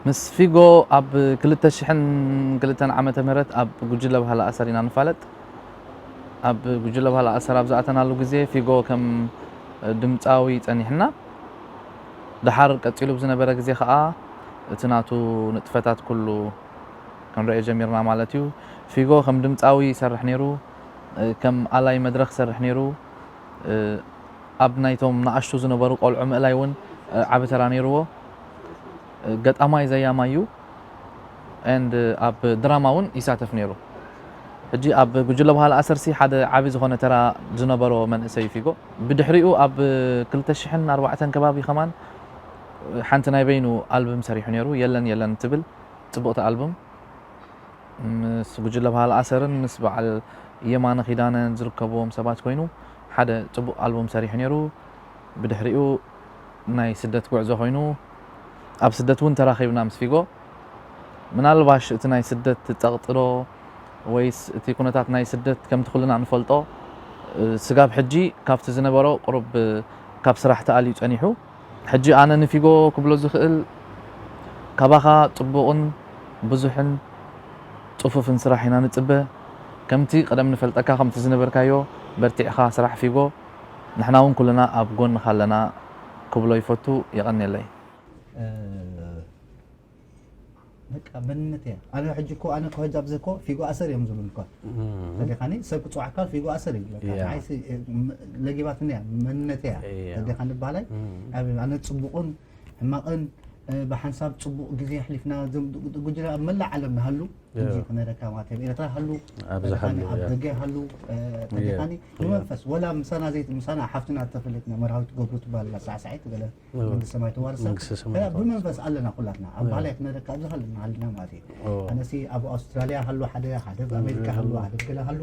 ምስ ፊጎ ኣብ ክልተ ሽሕን ክልተን ዓመተ ምህረት ኣብ ጉጅለ ባህሊ ኣሰር ኢና ንፋለጥ። ኣብ ጉጅለ ባህሊ ኣሰር ኣብ ዝኣተናሉ ግዜ ፊጎ ከም ድምጻዊ ጸኒሕና። ደሓር ቀጺሉ ብዝነበረ ግዜ ኸኣ እቲ ናቱ ንጥፈታት ኩሉ ክንርእዮ ጀሚርና ማለት እዩ። ፊጎ ከም ድምጻዊ ይሰርሕ ነይሩ፣ ከም ኣላይ መድረኽ ይሰርሕ ነይሩ። ኣብ ናይቶም ንኣሽቱ ዝነበሩ ቆልዑ ምእላይ እውን ዓቢ ተራ ነይርዎ። ገጣማይ ዘያማይ እዩ። And ኣብ ድራማ እውን ይሳተፍ ነይሩ። ሕጂ ኣብ ጉጅለ ባህሊ ኣሰርሲ ሓደ ዓቢ ዝኾነ ተራ ዝነበሮ መንእሰይ እዩ ፊጎ። ብድሕሪኡ ኣብ ክልተ ሽሕን ኣርባዕተን ከባቢ ከማን ሓንቲ ናይ በይኑ ኣልበም ሰሪሑ ነይሩ፣ የለን የለን ትብል ጽብቕቲ ኣልበም። ምስ ጉጅለ ባህሊ ኣሰርን ምስ በዓል የማነ ኪዳነ ዝርከብዎም ሰባት ኮይኑ ሓደ ጽቡቕ ኣልበም ሰሪሑ ነይሩ። ብድሕሪኡ ናይ ስደት ጉዕዞ ኮይኑ ኣብ ስደት እውን ተራኺብና ምስ ፊጎ። ምናልባሽ እቲ ናይ ስደት ጸቕጢ ዶ ወይስ እቲ ኩነታት ናይ ስደት ከምቲ ኩልና ንፈልጦ፣ እ፣ ስጋብ ሕጂ ካብቲ ዝነበሮ ቁሩብ ካብ ስራሕ ተኣልዩ ጸኒሑ። ሕጂ ኣነ ንፊጎ ክብሎ ዝኽእል ካባኻ ጽቡቕን ብዙሕን ጽፉፍን ስራሕ ኢና ንጽበ። ከምቲ ቀደም ንፈልጠካ ከምቲ ዝነበርካዮ በርቲዕኻ ስራሕ ፊጎ። ንሕና እውን ኩልና ኣብ ጎንኻ ኣለና ክብሎ ይፈቱ። የቐንየለይ። እ፣ በቃ መንነት እያ። ኣነ ሕጂ እኮ፣ ኣነ እኮ ሕጂ ኣብዚ እኮ ፊጎ ኣሰር እዮም ዝብሉኒ እኮ። ተደኻኒ ሰብ ክጽዋዕካ ፊጎ ኣሰር እዩ ዝብለካ። ንዓይሲ፣ እ፣ ም-፣ ለጊባትኒ እያ፣ መንነት እያ። ተደኻኒ በሃላይ፣ ኣብ ኣነ ጽቡቕን ሕማቕን፣ እ፣ ብሓንሳብ ጽቡቕ ግዜ ኣሕሊፍና፣ ዞም ግ-፣ ግ-፣ ጉጅለ ኣብ መላእ ዓለም ንሃሉ፣ ሕጂ ክነረካ ማለት እዩ። ኣብ ኤርትራ ሃሉ፣ ኣብዚ ተደኻኒ ሃሉ፣ ኣብ ደገ ሃሉ፣ እ፣ ተደኻኒ ብመንፈስ፣ ወላ ምሳና ዘይት-፣ ምሳና ሓፍትና እተፈለጥና መርሃዊት ገብሩ ትበሃል ኣላ፣ ሳዕሳዒት ገለ መንግስቲ ሰማይ ተዋርሳ። መንግስቲ ሰማይ ተዋርሳ። ብመንፈስ ኣለና ኩላትና። ኣብ ባህላይ ክነረካ ኣብዚ ሃለና ሃልና ማለት እዩ። ኣነሲ ኣብ ኣውስትራልያ ሃሉ ሓደ፣ ሓደ ኣብ ኣሜሪካ ሃሉ፣ ሓደ ገለ ሃሉ፣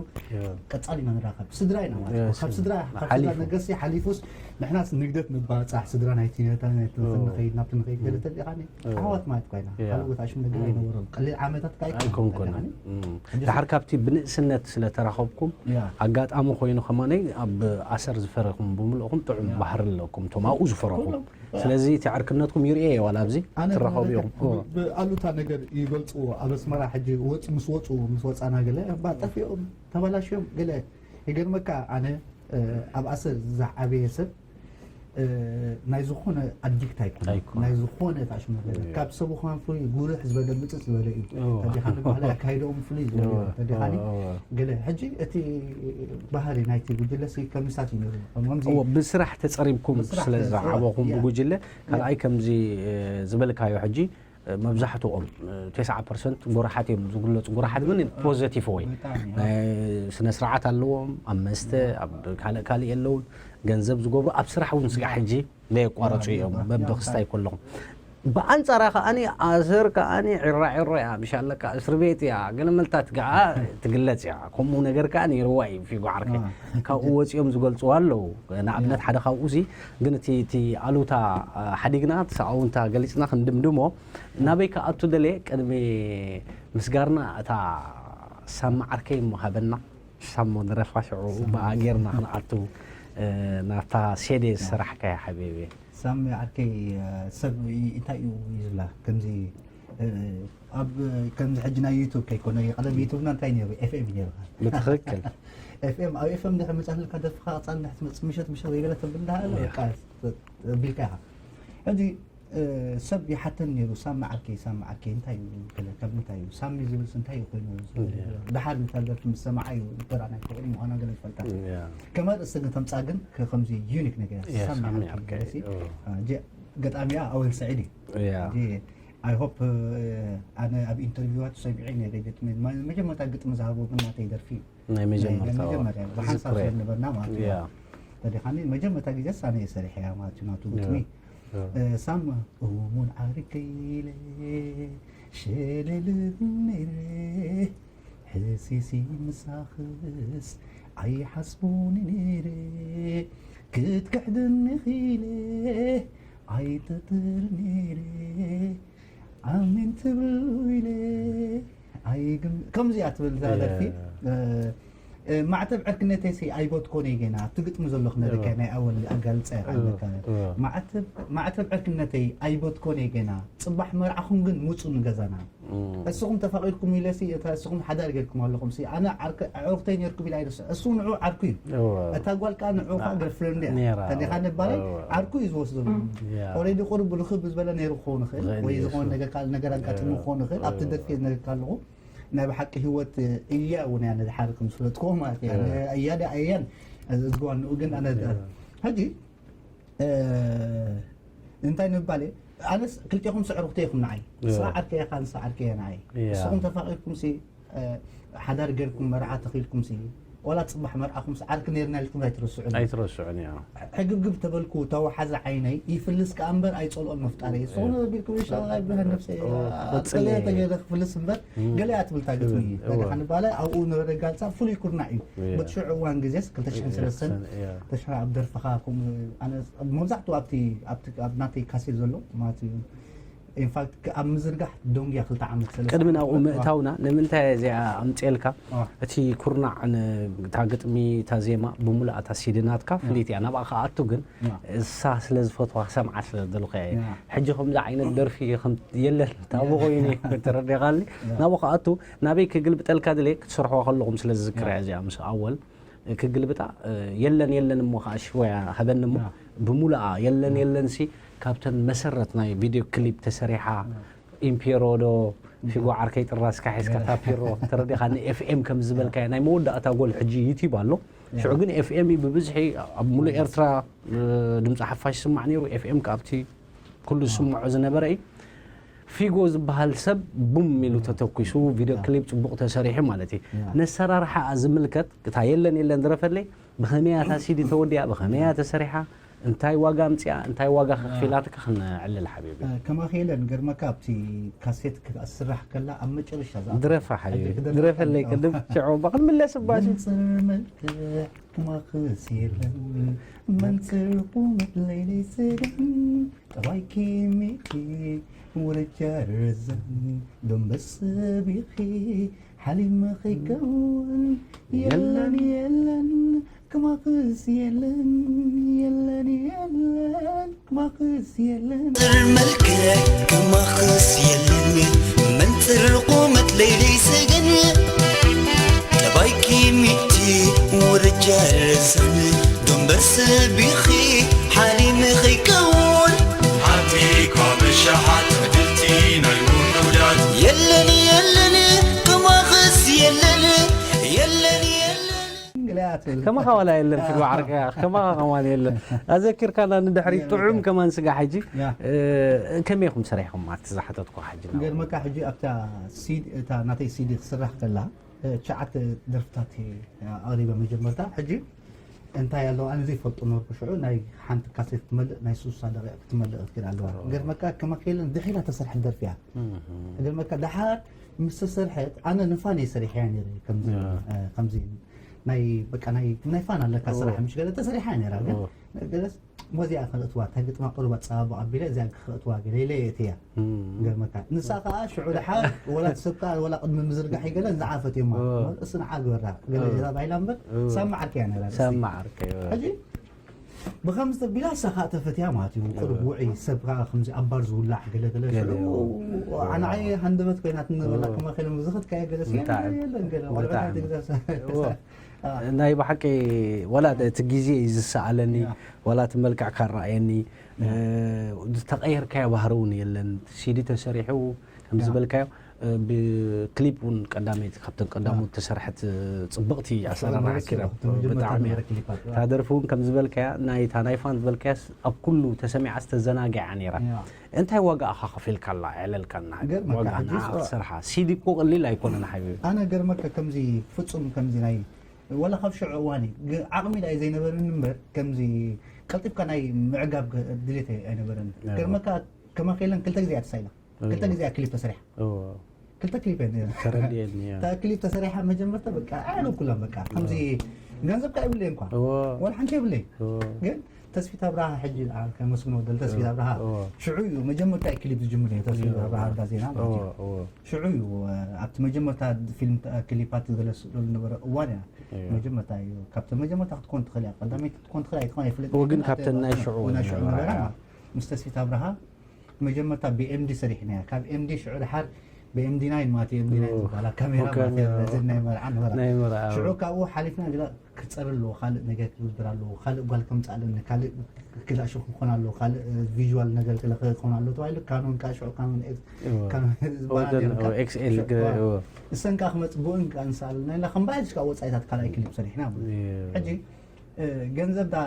ቀጻሊ ኢና ንራኸብ። ስድራ ኢና ማለት እዩ። ካብ ስድራ፣ ካብ ስድራ ሓሊፉ። ነገርሲ ሓሊፉስ ንሕናስ ንግደት ንባጻሕ፣ ስድራ ናይቲ ነታ ናይቲ ንኸይድ፣ ናብቲ ንኸይድ ገለ ተደኻኒ ዓወት ማለት ኮይና። ካልእ ቦታ ሽም ነገር ኣይነበሮም። ቀሊል ዓመታት ካይ ኣይኮንኩን። ደሓር ካብቲ ብንእስነት ስለ ተራኸብኩም፣ ኣጋጣሚ ኮይኑ ከማነይ ኣብ ኣሰር ዝፈረኹም ብምልእኹም ጥዑም ባህሪ ኣለኩም፣ እቶም ኣብኡ ዝፈረኹም። ስለዚ እቲ ዕርክነትኩም ይርእየ ዋላ ኣብዚ ኣነ ትራኸቡ ኢኹም። ብ-፣ ብኣሉታ ነገር ይገልጽዎ። ኣብ ኣስመራ ሕጂ ወጽ-፣ ምስ ወጹ፣ ምስ ወጻና ገለ፣ እባ ጠፊኦም፣ ተበላሽዮም ገለ። ይገርመካ፣ ኣነ፣ እ፣ ኣብ ኣሰር ዝዓበየ ሰብ፣ እ፣ ናይ ዝኾነ ኣዲክት ኣይኮነ። ኣይኮነ። ናይ ዝኾነ ታሽሙ ገለ። ካብ ሰብ ኳን ፍሉይ፣ ጉርሕ ዝበለ፣ ምጽጽ ዝበለ እዩ። ተዲኻኒ በሃላይ ኣካይደኦም ፍሉይ ዝበለ እዩ። ተዲኻኒ ገለ። ሕጂ እቲ ባህሪ ናይቲ ጉጅለ ሲ ከምሳት እዩ ነይሩ። ከምዚ እዎ፣ ብስራሕ ተጸሪብኩም ብስራሕ ስለ ተጸሪብ-፣ ዝዓበኹም ያ። ብጉጅለ፣ ካልኣይ ከምዚ፣ እ፣ ዝበልካዮ ሕጂ፣ እ፣ መብዛሕትኦም፣ እ፣ ተስዓ ፐርሰንት ጎራሓት እዮም ዝግለጹ። ጎራሓት ግን ፖዘቲቭ ወይ ብጣዕሚ፣ ናይ ስነ ስርዓት ኣለዎም፣ ኣብ መስተ፣ ኣብ ካልእ ካልእ የለውን። ገንዘብ ዝገብሩ ኣብ ስራሕ እውን ስጋዕ ሕጂ ዘየቋረጹ እዮም። በብክስታይ ከለኹም። ብኣንጻራ ከኣኒ ኣሰር ከኣኒ ዒራ ዒሮ እያ፣ ብሻለካ እስሪ ቤት እያ፣ ገለ መልታት ከኣ ትግለጽ እያ። ከምኡ ነገር ከኣ ነይርዋ እዩ ፊጎ ዓርከይ። ካብኡ ወጺኦም ዝገልጽዋ ኣለዉ። ንኣብነት ሓደ ካብኡ ሲ፣ ግን እቲ፣ እቲ ኣሉታ፣ እ፣ ሓዲግና፣ እቲ ኣውንታ ገሊጽና ክንድምድሞ፣ ናበይ ክኣቱ ደልየ፣ ቅድሚ ምስጋርና እታ ሳሚ ዓርከይ እሞ ሃበና። ሳሞ ንረፋ ሽዑ ብኣ ጌርና ክንኣቱ፣ እ፣ ናብታ ሴዴ ዝሰራሕካያ ሓቢቢ። ሳሚ ዓርከይ፣ እ፣ ሰብ ይ-፣ እንታይ እዩ ዝብላ? ከምዚ፣ እ፣ ኣብ፣ ከምዚ ሕጂ ናይ ዩቱብ ከይኮነ፣ ቀደም ዩቱብና እንታይ ነይሩ? ኤፍ ኤም ነይሩ። ብትኽክል። ኤፍ ኤም፣ ኣብ ኤፍ ኤም ድሕሪ መጻእልካ ደርፍኻ ቀጻሊ ንሕቲ መጽ-፣ ምሸት፣ ምሸት ወይ ገለ ተብል እንዳሃለ፣ ያ። በቃ፣ ቢልካ ኢኻ። ሕጂ፣ እ፣ ሰብ ይሓተኒ ነይሩ፣ "ሳሚ ዓርከይ፣ ሳሚ ዓርከይ፣ እንታይ እዩ ገለ፣ ካብ ምንታይ እዩ? ሳሚ ዝብልስ እንታይ እዩ ኮይኑ?" ያ። ደሓር ነታ ደርፊ ምስ ሰማዓ እዩ፣ ተራ ናይ ፍቕሪ ምዃና ገለ ዝፈልጣ። ያ። ከም ኣርእስቲ ግን ተምጻ ግን ከ-፣ ከምዚ ዩኒክ ነገር እያ፣ ያ፣ ሳሚ ሳሚ ዓርከይ ዓርከይ፣ ገለሲ። ኦ። አ፣ ጀ-፣ ገጣሚኣ ኣወል ሰዒድ እዩ። ያ። ጀ-፣ I hope፣ እ፣ ኣነ ኣብ ኢንተርቪዋት ሰሚዐ ነይረ፣ ግጥሚ፣ መ-፣ መጀመርታ ግጥሚ ዝሃቦ ግን ናተይ ደርፊ እዩ። ናይ ናይ፣ ናይ መጀመርታ መጀመርያ፣ ብሓንሳብ ዝክረ። ስለ ዝነበርና ማለት እዩ። ያ። ተዲኻኒ፣ መጀመርታ ግዜ ሳነ እየ ሰሪሐያ ማለት እዩ፣ ናቱ ግጥሚ። ያ። እ፣ ሳማ፣ እሙን ዓርከይ ኢለ፣ ሸለል እብል ነይረ፣ ሕሲሲ ምሳኽስ ኣይሓስቦን ነይረ፣ ክትክሕድኒ ኺለ ኣይጥጥር ነይረ፣ ኣሜን ትብሉ ኢለ ኣይግም-፣ ከምዚኣ ትብል እዛ ያ። ደርፊ፣ እ፣ ማዕተብ ዕርክነተይሲ ኣይቦትኮን እየ ገና ኣብቲ ግጥሚ ዘለኹ ነርካ ናይ ኣወል ኣጋልጸ ኣለካ። ማዕተብ ዕርክነተይ ኣይቦትኮን እየ ገና፣ ጽባሕ መርዓኹም ግን ምጹ ንገዛና። እስኹም ተፋቒርኩም ኢለሲ እታ እስኹም ሓዳር ጌርኩም ኣለኹም ሲ ኣነ ዕርክተይ ኔርኩም ኢላ ኣይርስዕ። እሱ ንዑ ዓርኩ እዩ። እታ ጓል ከኣ ንዑ ከኣ ገርፍሬንድ እያ። ተዲኻ ንባላይ ዓርኩ እዩ ዝወስደሉ። ኦሬዲ ቁሩብ ርኽብ ዝበለ ነይሩ ክኸውን ይኽእል ወይ ዝኾነ ነገር ካልእ ነገር ኣጋጢሙ ክኸውን ይኽእል። ኣብቲ ደርፊ ነግርካ ኣለኹ። ናይ ብሓቂ ህይወት እያ እውን እያ ነዚ ሓደ ከም ዝፍለጥኮ ማለት እያ። እያ ዳ እያን እዝግዋንኡ ግን ኣነ ሕጂ እንታይ ንምባል እየ? ኣነስ ክልቴኹም ስዕሩኽተ ኢኹም ንዓይ። ንስኻ ዓርከይ ኢኻ፣ ንሳ ዓርከይ እያ ንዓይ። ንስኹም ተፋቒርኩም ሲ ሓዳር ጌርኩም መርዓ ተኺልኩም ሲ ዋላ ጽባሕ መርዓኹም ሲ ዓርኪ ኔርና ኢልኩም ኣይትረስዑን። ኣይትረስዑን እያ። ሕግብግብ ተበልኩ ተዋሓዘ ዓይነይ ይፍልስ ከኣ እምበር ኣይጸልኦን መፍጣረይ። ዝኾነ ቢልኩም ኢንሻላህ ይብርሃን ነብሰይ። ኣጥልየ ተገለ ክፍልስ እምበር ገለ እያ ትብል እታ ግጥሚ። እወ። ነጋ ሓንባለ ኣብኡ ነበረ ጋልጻ ፍሉይ ኩርናዕ እዩ። እያ። በቲ ሽዑ እዋን ግዜስ ክልተ ሽሕን ሰለስተን እያ። ተሽራ ኣብ ደርፍኻ ከምኡ ኣነ መብዛሕትኡ ኣብቲ ኣብቲ ኣብ ናተይ ካሴት ዘሎ ማለት እዩ። ኢንፋክት ኣብ ምዝርጋሕ ደንጉያ ክልተ ዓመት ሰለስተ ቅድሚ ናብኡ ዓመት። ምእታውና ንምንታይ እዚኣ ኣምፅኤልካ? ዋ። እቲ ኩርናዕ ን- እታ ግጥሚ እታ ዜማ ብምሉእ እታ ሲዲ ናትካ ፍልይቲ እያ። ናብኣ ክኣቱ ግን ዋ። እሳ ስለ ዝፈትዋ ክሰምዓ ስለ ዝደልኹ እየ። ያ። ሕጂ ከምዚ ዓይነት ደርፊ ከም የለን ታቦ ኮይኑ እዩ ተረዲኻኒ። ያ። ናብኡ ክኣቱ ናበይ ክግልብጠልካ ድልየ ክትሰርሕዋ ከለኹም ስለ ዝዝክር እያ እዚኣ ምስ ኣወል ክግልብጣ የለን የለን እሞ ከዓ ሽወያ ሃበኒ እሞ ያ። ብሙሉኣ የለን የለን ሲ ካብተን መሰረት ናይ ቪድዮ ክሊፕ ተሰሪሓ ኢምፔሮ ዶ ፊጎ ዓርከይ ጥራስካ ሒዝካ ታፒሮ ተረዲኻ ንኤፍኤም ከም ዝበልካዮ ናይ መወዳእታ ጎል ሕጂ ዩቲብ ኣሎ። ሽዑ ግን ኤፍኤም እዩ ብብዝሒ ኣብ ሙሉእ ኤርትራ ድምፂ ሓፋሽ ይስማዕ ነይሩ። ኤፍኤም ካብቲ ኩሉ ዝስምዖ ዝነበረ እዩ። ፊጎ ዝበሃል ሰብ ቡም ኢሉ ተተኩሱ ቪድዮ ክሊፕ ፅቡቕ ተሰሪሑ ማለት እዩ። ነሰራርሓ ዝምልከት እታ የለን የለን ድረፈለይ ብኸመይ እያ እታ ሲዲ ተወዲኣ ብኸመይ እያ ተሰሪሓ እንታይ ዋጋ ኣምፅኣ እንታይ ዋጋ ከኽፊላትካ ክነዕልል ሓቢቢ። ከማኺ የለን ገርመካ ኣብቲ ካሴት ክትስራሕ ከላ ኣብ መጨረሻ ዝኣ ድረፋ ሓቢቢ ሕጂ ክደርፍ ድረፈለይ ከለኹ። ቅድም ሽዑ እባ ክንምለስ እባ እሺ። መንፅር መልክዕ ክማኽስ የለን መንፅር ቁመት ለይለይ ስደን ጠባይኪ ሚኪ ውርጃ ርዘን ዶንበስ ቢኺ ሓሊመ ኸይከውን የለን የለን ክማኽስ የለን የለን የለን ክማኽስ የለን። ጥር መልክዕ ክማኽስ የለን መንፅር ቁመት ለይለይ ስገን ጠባይኪ ሚቲ ውርጃ ርዘን ዶንበስ ቢኺ ሓሊመ ኸይከውን ሓንቲ ካብ ሸሓት ዕድልቲ ናይ ውሑዳት የለን የለን ክማኽስ የለን የለን የለን። ገለያት ከማኻ ዋላ የለን ፊልም ዓርከያ ከማኻ ከማን የለን። ኣዘኪርካና ንድሕሪት ጥዑም ከማን ስጋ ሕጂ ያ። እ፣ ከመይ ኢኹም ሰሪሕኹም ኣብቲ ዝሓተትኩ ሕጂ ናብ ገርመካ ሕጂ ኣብታ ሲዲ እታ ናተይ ሲዲ ክስራሕ ከላ እ፣ ትሽዓተ ደርፍታት እየ ኣቕሪበ መጀመርታ ሕጂ እንታይ ኣለዎ ኣነ ዘይፈልጦ ነበርኩ ሽዑ ናይ ሓንቲ ካሴት ትመልእ ናይ ሱሳ ደቂቕ ክትመልእ ክትክእል ኣለዋ ገርመካ ከማክ የለን ድሒራ ተሰርሐት ደርፊ እያ ገርመካ ደሓር ምስ ተሰርሐት ኣነ ንፋን እየ ሰሪሐያ ነይረ ከምዚ እ፣ ከምዚ ናይ በቃ ናይ ናይ ፋን ኣለካ ስራሕ ምሽ ገለ ተሰሪሓ ነይራ ግን ገለስ ሞዚኣ ከእትዋ እታ ግጥማ ቁሩብ ኣጸባብቕ ኣቢለ እዚኣ ክእትዋ ገለ ኢለ እየ እትያ ገርመካ ንሳ ከዓ ሽዑ ደሓር ወላ ትሰብካ ወላ ቅድሚ ምዝርጋሕ ገለ ዝዓፈት እዮማ እሱ ንዓ ግበራ ገለ እዛ ባይላ እምበር ሳማ ዓርከያ ነራ ሳማ ዓርከያ ሕጂ ብኸምዚ ተቢላ እሳ ከዓ ተፈትያ ማለት እዩ ቁሩብ ውዑይ ሰብ ከዓ ከምዚ ኣባር ዝውላዕ ገለ ገለ ሽዑ ኣንዓይ ሃንደበት ኮይናት ንበላ ከማ ከለ ምዝኽት ከያ ገለ የለን ገለ ቆልዑታት ግዛ ናይ ብሓቂ ወላ እቲ ግዜ እዩ ዝሰኣለኒ ዋላ እቲ መልክዕ ካረኣየኒ ዝተቐየርካዮ ባህሪ እውን የለን ሲዲ ተሰሪሑ ከም ዝበልካዮ ብክሊፕ እውን ቀዳመይቲ ካብተን ቀዳሞት ተሰርሐት ፅብቕቲ ኣሰራርሓ ኪራ ብጣዕሚ እያ እታ ደርፊ እውን ከም ዝበልካያ ናይታ ናይ ፋን ዝበልካያስ ኣብ ኩሉ ተሰሚዓ ዝተዘናጊዓ ነይራ እንታይ ዋጋ ኣኻ ከፊልካ ኣላ ዕለልካ እና ዋጋ ንዓ ክትሰርሓ ሲዲ እኮ ቀሊል ኣይኮነን ሓቢቢ ኣነ ገርመካ ከምዚ ፍፁም ከምዚ ናይ ወላ ካብ ሽዑ እዋን እዩ ዓቕሚ ዳይ ዘይነበረኒ እምበር ከምዚ ቀልጢፍካ ናይ ምዕጋብ ድሌት ኣይነበረኒ ገርመካ ከማኸለን ክልተ ግዜ እያ ተሳኢላ ክልተ ግዜ እያ ክሊፕ ተሰሪሓ ክልተ ክሊፕ እየ ተረድየኒ እያ እታ ክሊፕ ተሰሪሓ መጀመርታ በቃ ኣዕሉ ኩሎም በቃ ከምዚ ገንዘብ ካ ይብለይ እንኳ እዎ ወላ ሓንቲ የብለይ እዎ ግን ተስፊት ኣብርሃ ሕጂ ከመስግኖ ደል ተስፊት ኣብርሃ ሽዑ እዩ መጀመርታ ክሊፕ ዝጅምር እዩ። ተስፊት ኣብርሃ እንዳ ዜና ማለት እዩ። ሽዑ እዩ ኣብቲ መጀመርታ ፊልም ክሊፓት ዝገለጽሉ ዝነበረ እዋን እያ። መጀመርታ እዩ ካብቲ መጀመርታ ክትኮን ትኽእል እያ። ቀዳመይቲ ክትኮን ትኽእል ኣይትኾን ኣይፍለጥ። ወግን ካብተን ናይ ሽዑ ናይ ሽዑ ነበረ። ምስ ተስፊት ኣብርሃ መጀመርታ ብኤምዲ ሰሪሕና እያ። ካብ ኤምዲ ሽዑ ድሓር ብኤምዲ ናይን ማለት ኤምዲ ናይን ዝበሃላ ካሜራ ማለት እያ። ናይ መርዓ ነበራ። ሽዑ ካብኡ ሓሊፍና ግና ክፀር ኣለዎ፣ ካልእ ነገር ክግብር ኣለዎ፣ ካልእ ጓል ከምፃእ ኣለኒ፣ ካልእ ክላሽኹ ክኾን ኣለዎ፣ ካልእ ቪዥዋል ነገር ገለ ክኾን ኣለዎ ተባሂሉ ካኖን ከዓ ሽዑ ካኖን ኤክስኤል ዝበሃል ነይሩ። እሰን ከዓ ክመፅእ ብኡን ከዓ ንሰኣለና ኢልና ከም ባዕልሽ ከዓ ወፃኢታት ካልኣይ ክሊፕ ሰሪሕና ማለት እዩ። ሕጂ ገንዘብ ዳ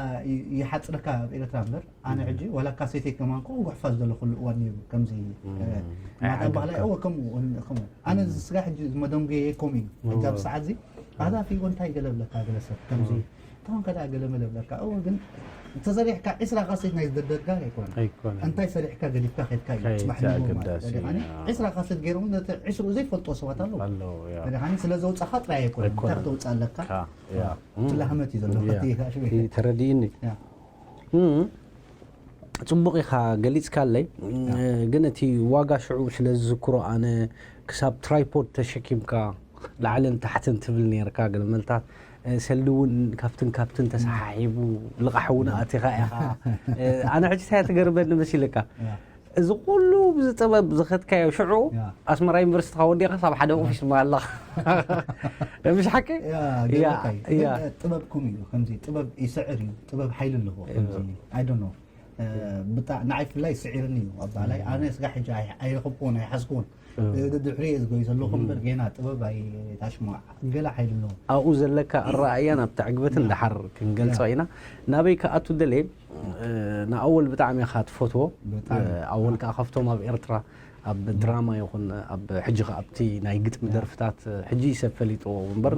ይሓፅረካ ኣብ ኤርትራ እምበር ኣነ ሕጂ ዋላ ካሴተይ ከማን ኮ ጉሕፋ ዝደለኹሉ እዋን ነይሩ። ከምዚ ማታ ባህላይ እወ ከምኡ ከምኡ ኣነ ስጋ ሕጂ መደንጎየ ከምኡ እዩ። ሕጂ ኣብ ሰዓት እዚ ኣታ ፊጎ እንታይ ገለ ብለካ ገለ ሰብ ከምዚ እንታን ከዳ ገለ መለ ብለካ እወ ግን እንተሰሪሕካ ዒስራ ካሴት ናይ ዝደደርጋ ኣይኮነ። እንታይ ሰሪሕካ ገዲፍካ ከድካ እዩ። ፅባሕ ንግሆ ማለት ዕስራ ካሴት ገይሮም ነቲ ዕስሩ ዘይፈልጦ ሰባት ኣለዉ። ስለዚ ውፃኻ ጥራይ ኣይኮነ እንታይ ክተውፅእ ኣለካ። ትላህመት እዩ ዘሎ። ተረዲእኒ። ጽቡቕ ኢኻ ገሊጽካለይ። ግን እቲ ዋጋ ሽዑ ስለ ዝዝክሮ ኣነ ክሳብ ትራይፖድ ተሸኪምካ ላዕልን ታሕትን ትብል ነርካ። ገለ መልታት ሰልዲ እውን ካብትን ካብትን ተሰሓሒቡ ልቓሕ እውን ኣቲኻ ኢኻ። ኣነ ሕጂ እንታይ ትገርመኒ መሲልካ? እዚ ኩሉ ብዚ ጥበብ ዝኸድካዮ ሽዑ ኣስመራ ዩኒቨርሲቲ ካ ወዲኻ ሳብ ሓደ ኦፊስ ማለኻ ምሽ ሓቂ? ጥበብ ከም እዩ ከምዚ ጥበብ ይስዕር እዩ። ጥበብ ሓይሊ ኣለዎ። ከምዚ I don't know ብጣ ንዓይ ፍላይ ስዒርኒ እዩ ኣብ ባህላይ ኣነ ስጋ ሕጂ ኣይረኸብኩን ኣይሓዝኩን ድሕሪ እየ ዝጎይ ዘለኹ እምበር ጌና ጥበብ ኣይታሽማ ገለ ሓይሊ ኣለዎ። ኣብኡ ዘለካ ኣረኣእያን ኣብቲ ዕግበትን ድሓር ክንገልጾ ኢና። ናበይ ክኣቱ ደልየ ንኣወል ብጣዕሚ ኢኻ ትፈትዎ። ኣወል ከዓ ካብቶም ኣብ ኤርትራ ኣብ ድራማ ይኹን ኣብ ሕጂ ከዓ ኣብቲ ናይ ግጥሚ ደርፍታት ሕጂ እዩ ሰብ ፈሊጥዎ እምበር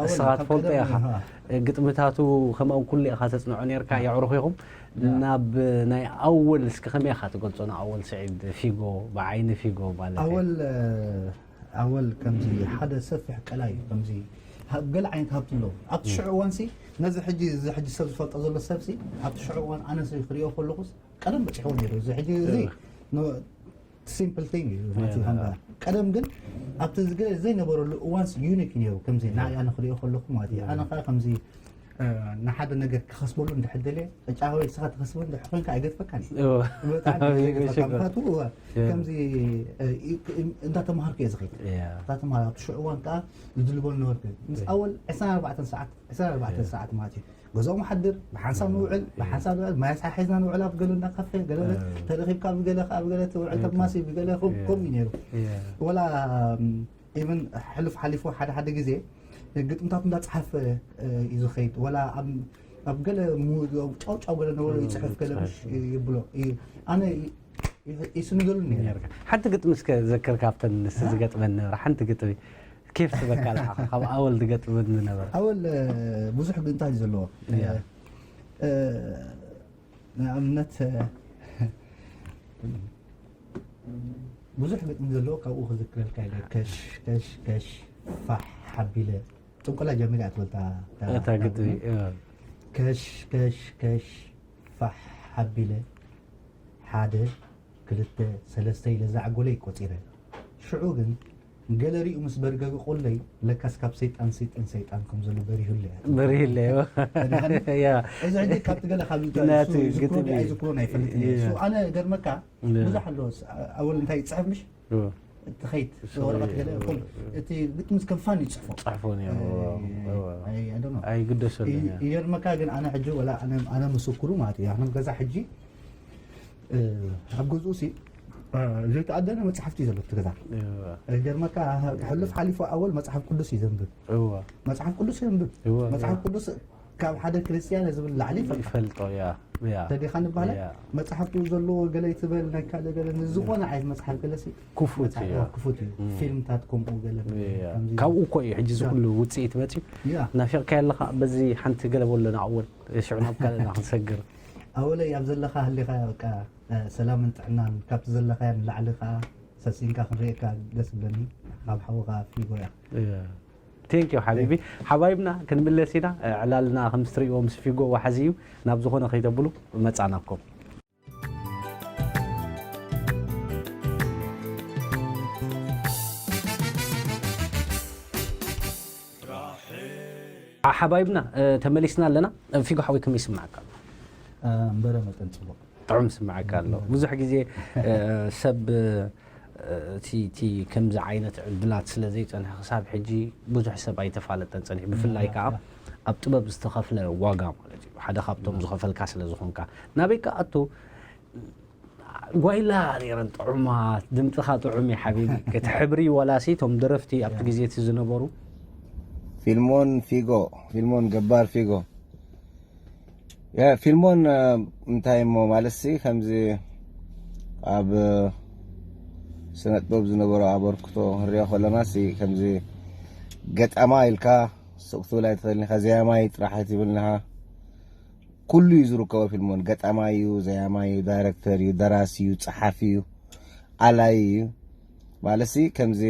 እስኻ ትፈልጦ ኢኻ። ግጥምታቱ ከምኡ ኩሉ ኢኻ ተፅንዖ ነርካ የዕሩኽ ኢኹም። ናብ ናይ ኣወል እስኪ ከመይ ኢኻ ትገልጾ ንኣወል ስዒድ ፊጎ ብዓይኒ ፊጎ ማለት እዩ። ኣወል ኣወል ከምዚ ሓደ ሰፊሕ ቀላይ እዩ። ከምዚ ገለ ዓይነት ሃብቲ ኣለዎ ኣብቲ ሽዑ እዋንሲ ነዚ ሕጂ እዚ ሕጂ ሰብ ዝፈልጦ ዘሎ ሰብሲ ኣብቲ ሽዑ እዋን ኣነሲ ክሪኦ ከለኹስ ቀደም በፂሕዎ ነይሩ። እዚ ሕጂ እዚ ሲምፕል ቲንግ እዩ ማለት እዩ። ከምዛ ቀደም ግን ኣብቲ ዝገ ዘይነበረሉ እዋንስ ዩኒክ ነይሩ። ከምዚ ንዓይ ኣነ ክሪኦ ከለኹ ማለት እዩ። ኣነ ከዓ ከምዚ ንሓደ ነገር ክኸስበሉ እንድሕር ደልየ ዕጫ ወይ ንስኻ ትኸስበሉ እንድሕር ኮይንካ ኣይገድፈካን እዩ። ብጣዕሚ እዩ ዘይገድፈካ። ምኽንያቱ እወ ከምዚ እንዳተምሃርኩ እየ ዝኸይድ። እንዳተምሃር ኣብቲ ሽዑ እዋን ከዓ ዝድልበሉ ነበርኩ። ምስ ኣወል ዕስራን ኣርባዕተን ሰዓት ዕስራን ኣርባዕተን ሰዓት ማለት እዩ። ገዛኦም ሓድር ብሓንሳብ ንውዕል ብሓንሳብ ንውዕል ማይ ኣስሓሒዝና ንውዕል ኣብ ገለ እንዳ ካፌ ገለ ተረኺብካ ብገለ ከዓ ብገለ ትውዕል ተማሲ ብገለ ከምኡ እዩ ነይሩ። ወላ ኢቨን ሕሉፍ ሓሊፉ ሓደ ሓደ ግዜ ግጥምታቱ እንዳፀሓፈ እዩ ዝኸይድ። ወላ ኣብ ገለ ጫው ጫው ገለ ነበሮ ይፅሕፍ ገለ ምሽ ይብሎ ኣነ ይስንደሉ ነይረ። ሓንቲ ግጥሚ እስከ ዘክር ካብተን ንስ ዝገጥመን ነበረ ሓንቲ ግጥሚ ኬፍ ትበካ ለዓኻ ካብ ኣወል ዝገጥመን ዝነበረ ኣወል ብዙሕ ግጥምታት እዩ ዘለዎ። ንኣብነት ብዙሕ ግጥሚ ዘለዎ ካብኡ ክዝክረልካ ኢለ ከሽ ከሽ ከሽ ፋሕ ሓቢለ ጥንቆላ ጀሚራ እያ ትበልታ እታ ግጥሚ። ከሽ ከሽ ከሽ ፋሕ ሓቢለ ሓደ ክልተ ሰለስተ ኢለ ዛዕጎለይ ቆጺረ። ሽዑ ግን ገለ ሪኡ ምስ በርገገ ቆለይ ለካስ ካብ ሰይጣን ሰይጣን ሰይጣን ከም ዘሎ በሪሁለይ። በሪሁለይ። ያ እዚ ሕጂ ካብቲ ገለ ካብ ናቲ ዝክሮ ግጥሚ። ዝክሮ ኣይፈልጥን እየ። እያ። እሱ ኣነ ገርመካ ብዙሕ ኣሎ ኣወል እንታይ ይጽሕፍ ምሽ ትኸይድ ወረቐት ገለ ኹል እቲ ግጥምስ ከም ፋን ይጽሕፎ ጽሕፎ ነይሩ። I don't know። ኣይግደሰሉን እያ። ይገርመካ ግን ኣነ ሕጂ ወላ ኣነ ኣነ ምስክሩ ማለት እዩ ኣነ ገዛ ሕጂ ኣብ ገዝኡ ሲ ዘይተኣደነ መጽሓፍቲ እዩ ዘሎ እቲ ገዛ። ገርመካ ሕሉፍ ሓሊፉ ኣወል መጽሓፍ ቅዱስ እዩ ዘንብብ። መጽሓፍ ቅዱስ የንብብ። መጽሓፍ ቅዱስ ካብ ሓደ ክርስትያን ዝብል ላዕሊ ይፈልጦ። ይፈልጦ ያ። ያ። ተዲኻ ንባህላ ያ። መጽሓፍ ቅዱስ ዘለዎ ገለ ይትበል ናይ ካልእ ገለ ንዝኾነ ዓይነት መጽሓፍ ገለ ሲ ክፉት መጽሓፍ እዩ። ክፉት እዩ። ፊልምታት ከምኡ ገለ ከምዚ ካብኡ እኮ እዩ ሕጂ ዝኩሉ ውፅኢት መፅዩ። ያ። ናፊቕካ ኣለኻ በዚ ሓንቲ ገለ በሎ ንኣወል ሽዑ ናብ ካልእና ክንሰግር። ኣወለይ ኣብ ዘለኻ ህሊኻ በቃ ሰላምን ጥዕናን ካብቲ ዘለኻዮ ንላዕሊ ከዓ ሰሲንካ ክንሪኤካ ደስ ብለኒ ካብ ሓውኻ ፊጎ እያ። እያ። Thank you ሓቢቢ። ሓባይብና ክንምለስ ኢና። ዕላልና ከም እትርእይዎ ምስ ፊጎ ዋሕዚ እዩ። ናብ ዝኾነ ከይተብሉ መጻናኩም። ሓባይብና ተመሊስና ኣለና። ፊጎ ሓወይ ከመይ ይስምዓካ ኣሎ? እምበረ መጠን ጽቡቕ። ጥዑም ስምዓካ ኣሎ። ብዙሕ ግዜ ሰብ እቲ ከምዚ ዓይነት ዕድላት ስለ ዘይጸንሐ ክሳብ ሕጂ ብዙሕ ሰብ ኣይተፋለጠን ጸኒሑ። ብፍላይ ከዓ ኣብ ጥበብ ዝተኸፍለ ዋጋ ማለት እዩ። ሓደ ካብቶም ዝኸፈልካ ስለ ዝኾንካ ናበይ ክኣቱ ጓይላ ነይረን ጥዑማት፣ ድምፅኻ ጥዑም እዩ ሓቢቢ። እቲ ሕብሪ ዋላሲ እቶም ደረፍቲ ኣብቲ ግዜ እቲ ዝነበሩ ፊልሞን ፊጎ ፊልሞን ገባር ፊጎ ያ ፊልሞን እንታይ እሞ ማለት ሲ ከምዚ ኣብ ስነ ጥበብ ዝነበሮ ኣበርክቶ ክንሪኦ ከለና ሲ ከምዚ ገጣማ ኢልካ ስቕ ትብል ኣይትኽእልን ኢኻ፣ ዘያማይ ጥራሕ ኣይትብልን ኢኻ። ኩሉ እዩ ዝርከቦ ፊልሞን። ገጣማይ እዩ፣ ዘያማይ እዩ፣ ዳይረክተር እዩ፣ ደራሲ እዩ፣ ጸሓፊ እዩ፣ ኣላይ እዩ። ማለትሲ ከምዚ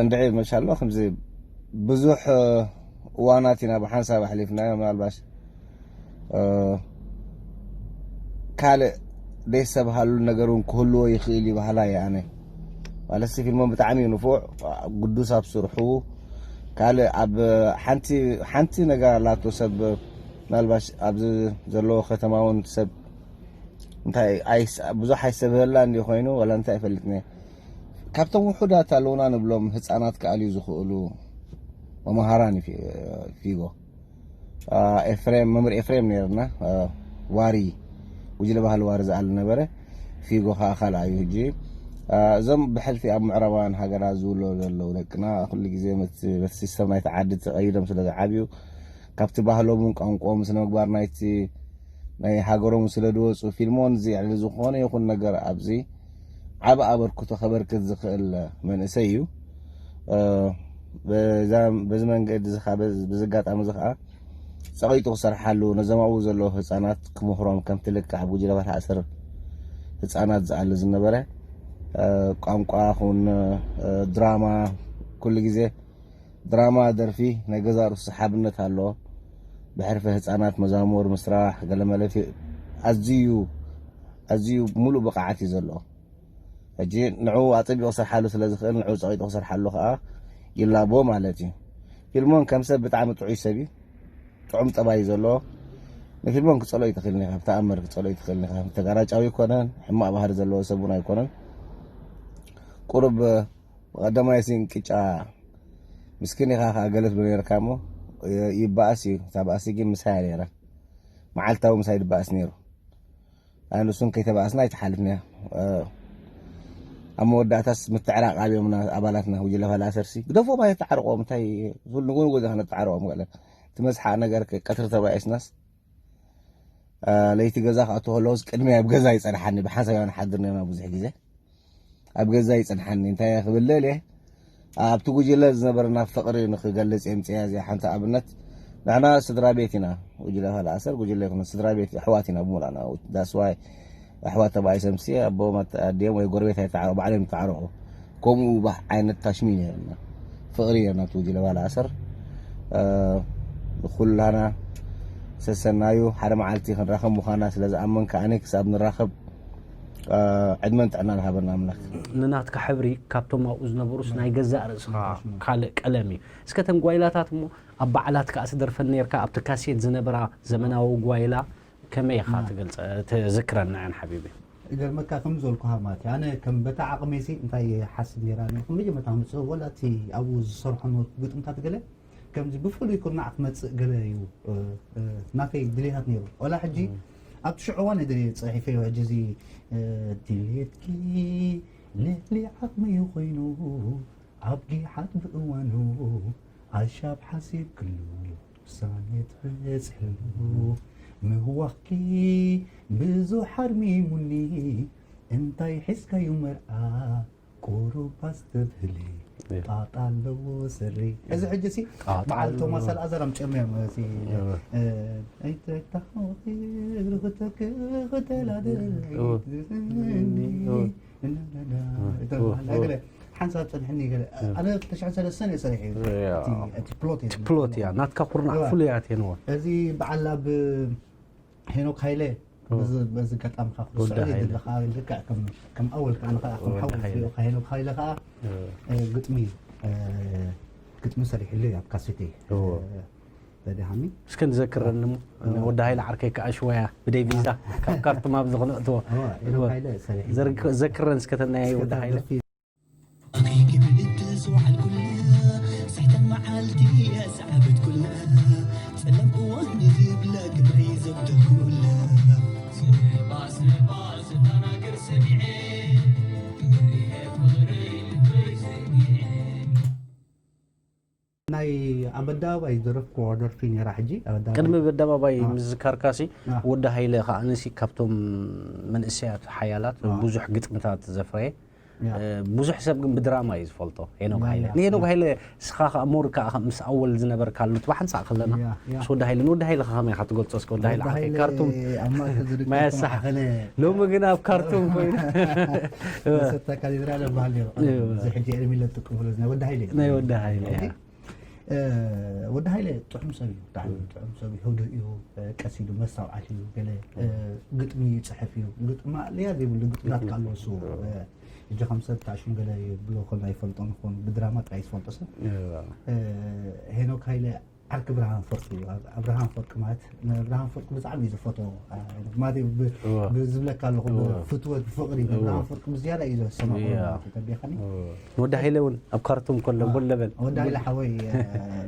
እንድዒ መሻሎ ከምዚ ብዙሕ እዋናት ኢና ብሓንሳብ ኣሕሊፍናዮ። ምናልባሽ ካልእ ደይሰብሃሉ ነገር እውን ክህልዎ ይኽእል እዩ በሃላ እየ ኣነ። ማለትሲ ፊልሞን ብጣዕሚ እዩ ንፉዕ፣ ግዱስ ኣብ ስርሑ። ካልእ ኣብ ሓንቲ ሓንቲ ነገር ኣላቶ ሰብ ምናልባሽ ኣብዚ ዘለዎ ከተማ እውን ሰብ እንታይ ኣይስ- ብዙሕ ኣይሰብህላ እንዲ ኮይኑ ወላ እንታይ ኣይፈልጥን እየ። ካብቶም ውሑዳት ኣለውና ንብሎም ህፃናት ክኣልዩ ዝኽእሉ መምሃራን እዩ ፊ- ፊጎ ኤፍሬም መምህር ኤፍሬም ነይርና ዋሪ ጉጅለ ባህሊ ዋሪ ዝኣል ነበረ። ፊጎ ከዓ ካልኣ እዩ። ሕጂ እዞም ብሕልፊ ኣብ ምዕራባውያን ሃገራት ዝውለዱ ዘለዉ ደቅና ኩሉ ግዜ በቲ ሲስተም ናይቲ ዓዲ ተቐይዶም ስለ ዝዓብዩ ካብቲ ባህሎምን ቋንቋኦም ስነ ምግባር ናይቲ ናይ ሃገሮም ስለ ዝወፁ ፊልሞን ዝዕሊ ዝኾነ ይኹን ነገር ኣብዚ ዓብ ኣበርክቶ ከበርክት ዝኽእል መንእሰይ እዩ። በዚ መንገዲ እዚ ከዓ በዚ ኣጋጣሚ እዚ ከዓ ፀቒጡ ክሰርሓሉ ነዞም ኣብኡ ዘለዉ ህፃናት ክምህሮም ከምቲ ልክዕ ኣብ ጉጅለ ባልሃ ኣሰር ህፃናት ዝኣሊ ዝነበረ ቋንቋ ኹን ድራማ ኩሉ ግዜ ድራማ ደርፊ ናይ ገዛ ርእሱ ሰሓብነት ኣለዎ። ብሕርፊ ህፃናት መዛሙር ምስራሕ ገለመለ ኣዝዩ ኣዝዩ ሙሉእ ብቕዓት እዩ ዘለዎ። ሕጂ ንዕኡ ኣፀቢቑ ክሰርሓሉ ስለ ዝኽእል ንዕኡ ፀቒጡ ክሰርሓሉ ከዓ ይላቦ ማለት እዩ። ፊልሞን ከም ሰብ ብጣዕሚ ጥዑይ ሰብ እዩ። ጥዑም ጠባይ እዩ ዘለዎ። ንፊልሞን ክፀሎ ይትኽእል ኢኻ፣ ብተኣምር ክፀሎ ይትኽእል ኢኻ። ተጋራጫዊ ኣይኮነን፣ ሕማቕ ባህሪ ዘለዎ ሰብ እውን ኣይኮነን። ቁሩብ ብቐዳማይ ሲን ቅጫ ምስኪን ኢኻ ከዓ ገለ ትብሎ ነይርካ እሞ ይበኣስ እዩ። እታ በኣሲ ግን ምሳይ እያ ነይራ። መዓልታዊ ምሳይ ድበኣስ ነይሩ። ኣነ ንሱን ከይተባእስና ኣይትሓልፍን እያ። ኣብ መወዳእታስ ምትዕራቕ ኣብዮምና ኣባላትና ጉጅለ ፈላሰርሲ ግደፎም ኣይተዓርቆም እንታይ ንጉንጉ ዘኸነ ተዓርቆም ገለ ትመዝሓ ነገር ቀትሪ ተባኢስናስ ለይቲ ገዛ ክኣቱ ከለውስ ቅድሚ ኣብ ገዛ ይፀንሓኒ ብሓንሳብ ኢና ንሓድር ነርና ብዙሕ ግዜ ኣብ ገዛ ይፀንሓኒ እንታይ ክብል ልእል እየ ኣብቲ ጉጅለ ዝነበረና ፍቕሪ ንክገልፅ እየ ምፅያ እዚኣ ሓንቲ ኣብነት ንሕና ስድራ ቤት ኢና ጉጅለ ካልኣሰር ጉጅለ ይኹን ስድራ ቤት ኣሕዋት ኢና ብሙላና that's why ኣሕዋት ተባኢሶም ሲ ኣቦም ኣዲኦም ወይ ጎረቤት ኣይተዓረቁ ባዕሎም ይተዓረቁ ከምኡ ባህ ዓይነት ታሽሚ ነርና ፍቕሪ ነርና እቲ ጉጅለ ካልኣሰር ኩላና ሰሰናዩ ሓደ መዓልቲ ክንራኸብ ምዃና ስለ ዝኣመን ከዓኒ ክሳብ ንራኸብ ዕድመን ጥዕናን ሃበና ኣምላክ። ንናትካ ሕብሪ ካብቶም ኣብኡ ዝነበሩስ ናይ ገዛእ ርእስኻ ካልእ ቀለም እዩ። እስከ ተን ጓይላታት እሞ ኣብ በዓላት ከኣ ትደርፈን ነርካ ኣብቲ ካሴት ዝነበራ ዘመናዊ ጓይላ ከመይ ኢኻ ትገልጸ ትዝክረን ንዐን ሓቢቢ? ይገርመካ ከም ዝበልኩኻ ማለት እዩ ኣነ ከም በታ ዓቕመይሲ እንታይ ይሓስብ ነይራ ነርኩ መጀመርታ ምጽእ ወላ እቲ ኣብኡ ዝሰርሖ ነበርኩ ግጥምታት ገለ ከምዚ ብፍሉይ ኩርናዕ ክመጽእ ገለ እዩ ናተይ ድሌታት ነይሩ። ወላ ሕጂ ኣብቲ ሽዑ እዋን እየ ድሌት ጽሒፈዮ። ሕጂ እዚ ድሌትኪ ልዕሊ ዓቕሚ እዩ ኮይኑ ኣብ ጊሓት ብእዋኑ ኣሻብ ሓሲብክሉ ውሳኔ ትበጽሕሉ ምህዋኽኪ ብዙሕ ሓርሚሙኒ እንታይ ሒዝካዩ መርዓ ቁሩብ ኣስተብህሊ ጣጣ ኣለዎ ስሪ። እዚ ሕጂ ሲ በዓል ቶማስ ኣልኣዛር ኣምጺኦም እዮም። እዚ ኣይተታወቂ እግሪ ክተክ ክተላደ እተባለ ገለ ሓንሳብ ጸኒሕኒ ገለ ኣነ ክልተ ሽሕን ሰለስተን እየ ሰሪሐ። ያ። እቲ ፕሎት እየ ፕሎት እያ ናትካ ኩርናዕ እዋ። ፍሉያት እየንዎ። እዚ በዓል ኣብ ሄኖክ ሃይለ በዚ በዚ ኣጋጣሚ ካብ ወዲ ክትስዕር ሃይለ። ይደሊ ከዓ ልክዕ ከም ከም ኣወል ከዓ ንኻ ከም ወዲ ሓው ሃይለ። ሪኦ ከዓ ሄኖክ ሃይለ ከዓ እ፣ ግጥሚ እ፣ ግጥሚ ሰሪሕሉ እዩ ኣብ ካሴተይ። እዎ። እ፣ ተደሃኒ እስከ ንዘክረን እሞ ወዲ ሃይለ ዓርከይ ከዓ ሽወያ ብደይ ቪዛ ካብ ካርቱም ኣብዚ ክነእትዎ። እዋ፣ ሄኖክ ሃይለ ሰሪሕ ዘርክ- ዘክረን እስከ ተናይ ወዲ ሃይለ። ኣኺኪ ብእንቲ ዝወዓልኩላ ስሕተን መዓልቲ እያ ዝዓበትኩላ ጸለም እዋን ዝብላ ግብረይ ዘብደልኩላ ስባ ስባ ዝተናገር ሰሚዐ ግብርየ ፍቕሪ ልበይ ሰሚዐ ናይ ኣብ ኣደባባይ ዝደረፍኩዎ ደርፊ ነይራ ሕጂ ኣብ ኣደባባይ ቅድሚ በደባባይ አ። ምዝካርካሲ አ። ወዲ ሃይለ ከዓ ንሲ ካብቶም መንእሰያት ሓያላት አ። ብዙሕ ግጥምታት ዘፍረየ ያ። እ፣ ብዙሕ ሰብ ግን ብድራማ እዩ ዝፈልጦ ሄኖክ ያ፣ ሃይለ ያ፣ ንሄኖክ ያ። ሃይለ ስኻ ከዓ ሞር ከዓ ምስ ኣወል ዝነበርካሉ እቲ ብሓንሳእ ከለና ያ፣ ያ። ምስ ወዲ ሃይለ ንወዲ ሃይለ ከመይ ኢኻ ትገልጾ እስከ ወዲ ሃይለ ዓርከይ ወዲ ካርቱም ኣብ ማእከል ዝርከብ ማያ ከም ሳሕ ማእኸል ሎሚ ግን ኣብ ካርቱም ኮይኑ ሰታ ካቴድራል ይበሃል ነይሩ እዎ። እዚ ሕጂ ኤርሚለ ዝጥቀምሉ ዝነበረ ወዲ ሃይለ እዩ። ናይ ወዲ ሃይለ ሕጂ እያ። እ፣ ወዲ ሃይለ ጥዑም ሰብ እዩ ብጣዕሚ ጥዑም ሰብ እዩ ህዱእ እዩ። እ፣ ቀስ ኢሉ መስተውዓል እዩ ገለ እ፣ ግጥሚ ይፅሕፍ እዩ ግጥሚ ኣለያ ዘይብሉ ግጥምታት ካልዎ እሱ እ፣ ሕጂ ከም ሰብ ታሽም ገለ ይብሎ ከሎ ኣይፈልጦ ንኾን ብድራማ ጥራይ ዝፈልጦ ሰብ እዋ። እ፣ ሄኖክ ሃይለ ዓርኪ ብርሃን ፈርቂ እዩ ኣብ- ኣብርሃም ፈርቂ ማለት ንኣብርሃም ፈርቂ ብጣዕሚ እዩ ዝፈትዎ እ፣ ማለት እዩ ብ- እዋ። ብዝብለካ ኣለኹ እዋ። ብፍትወት ብፍቕሪ እዋ። ኣብርሃም ፈርቂ ብዝያዳ እዩ ዘሰማዕዎ እያ። ማለት እዩ ተቢኻኒ ወዲ ሃይለ እውን ኣብ ካርቱም ከሎ አ፣ ቦለበል ወዲ ሃይለ ሓወይ እ፣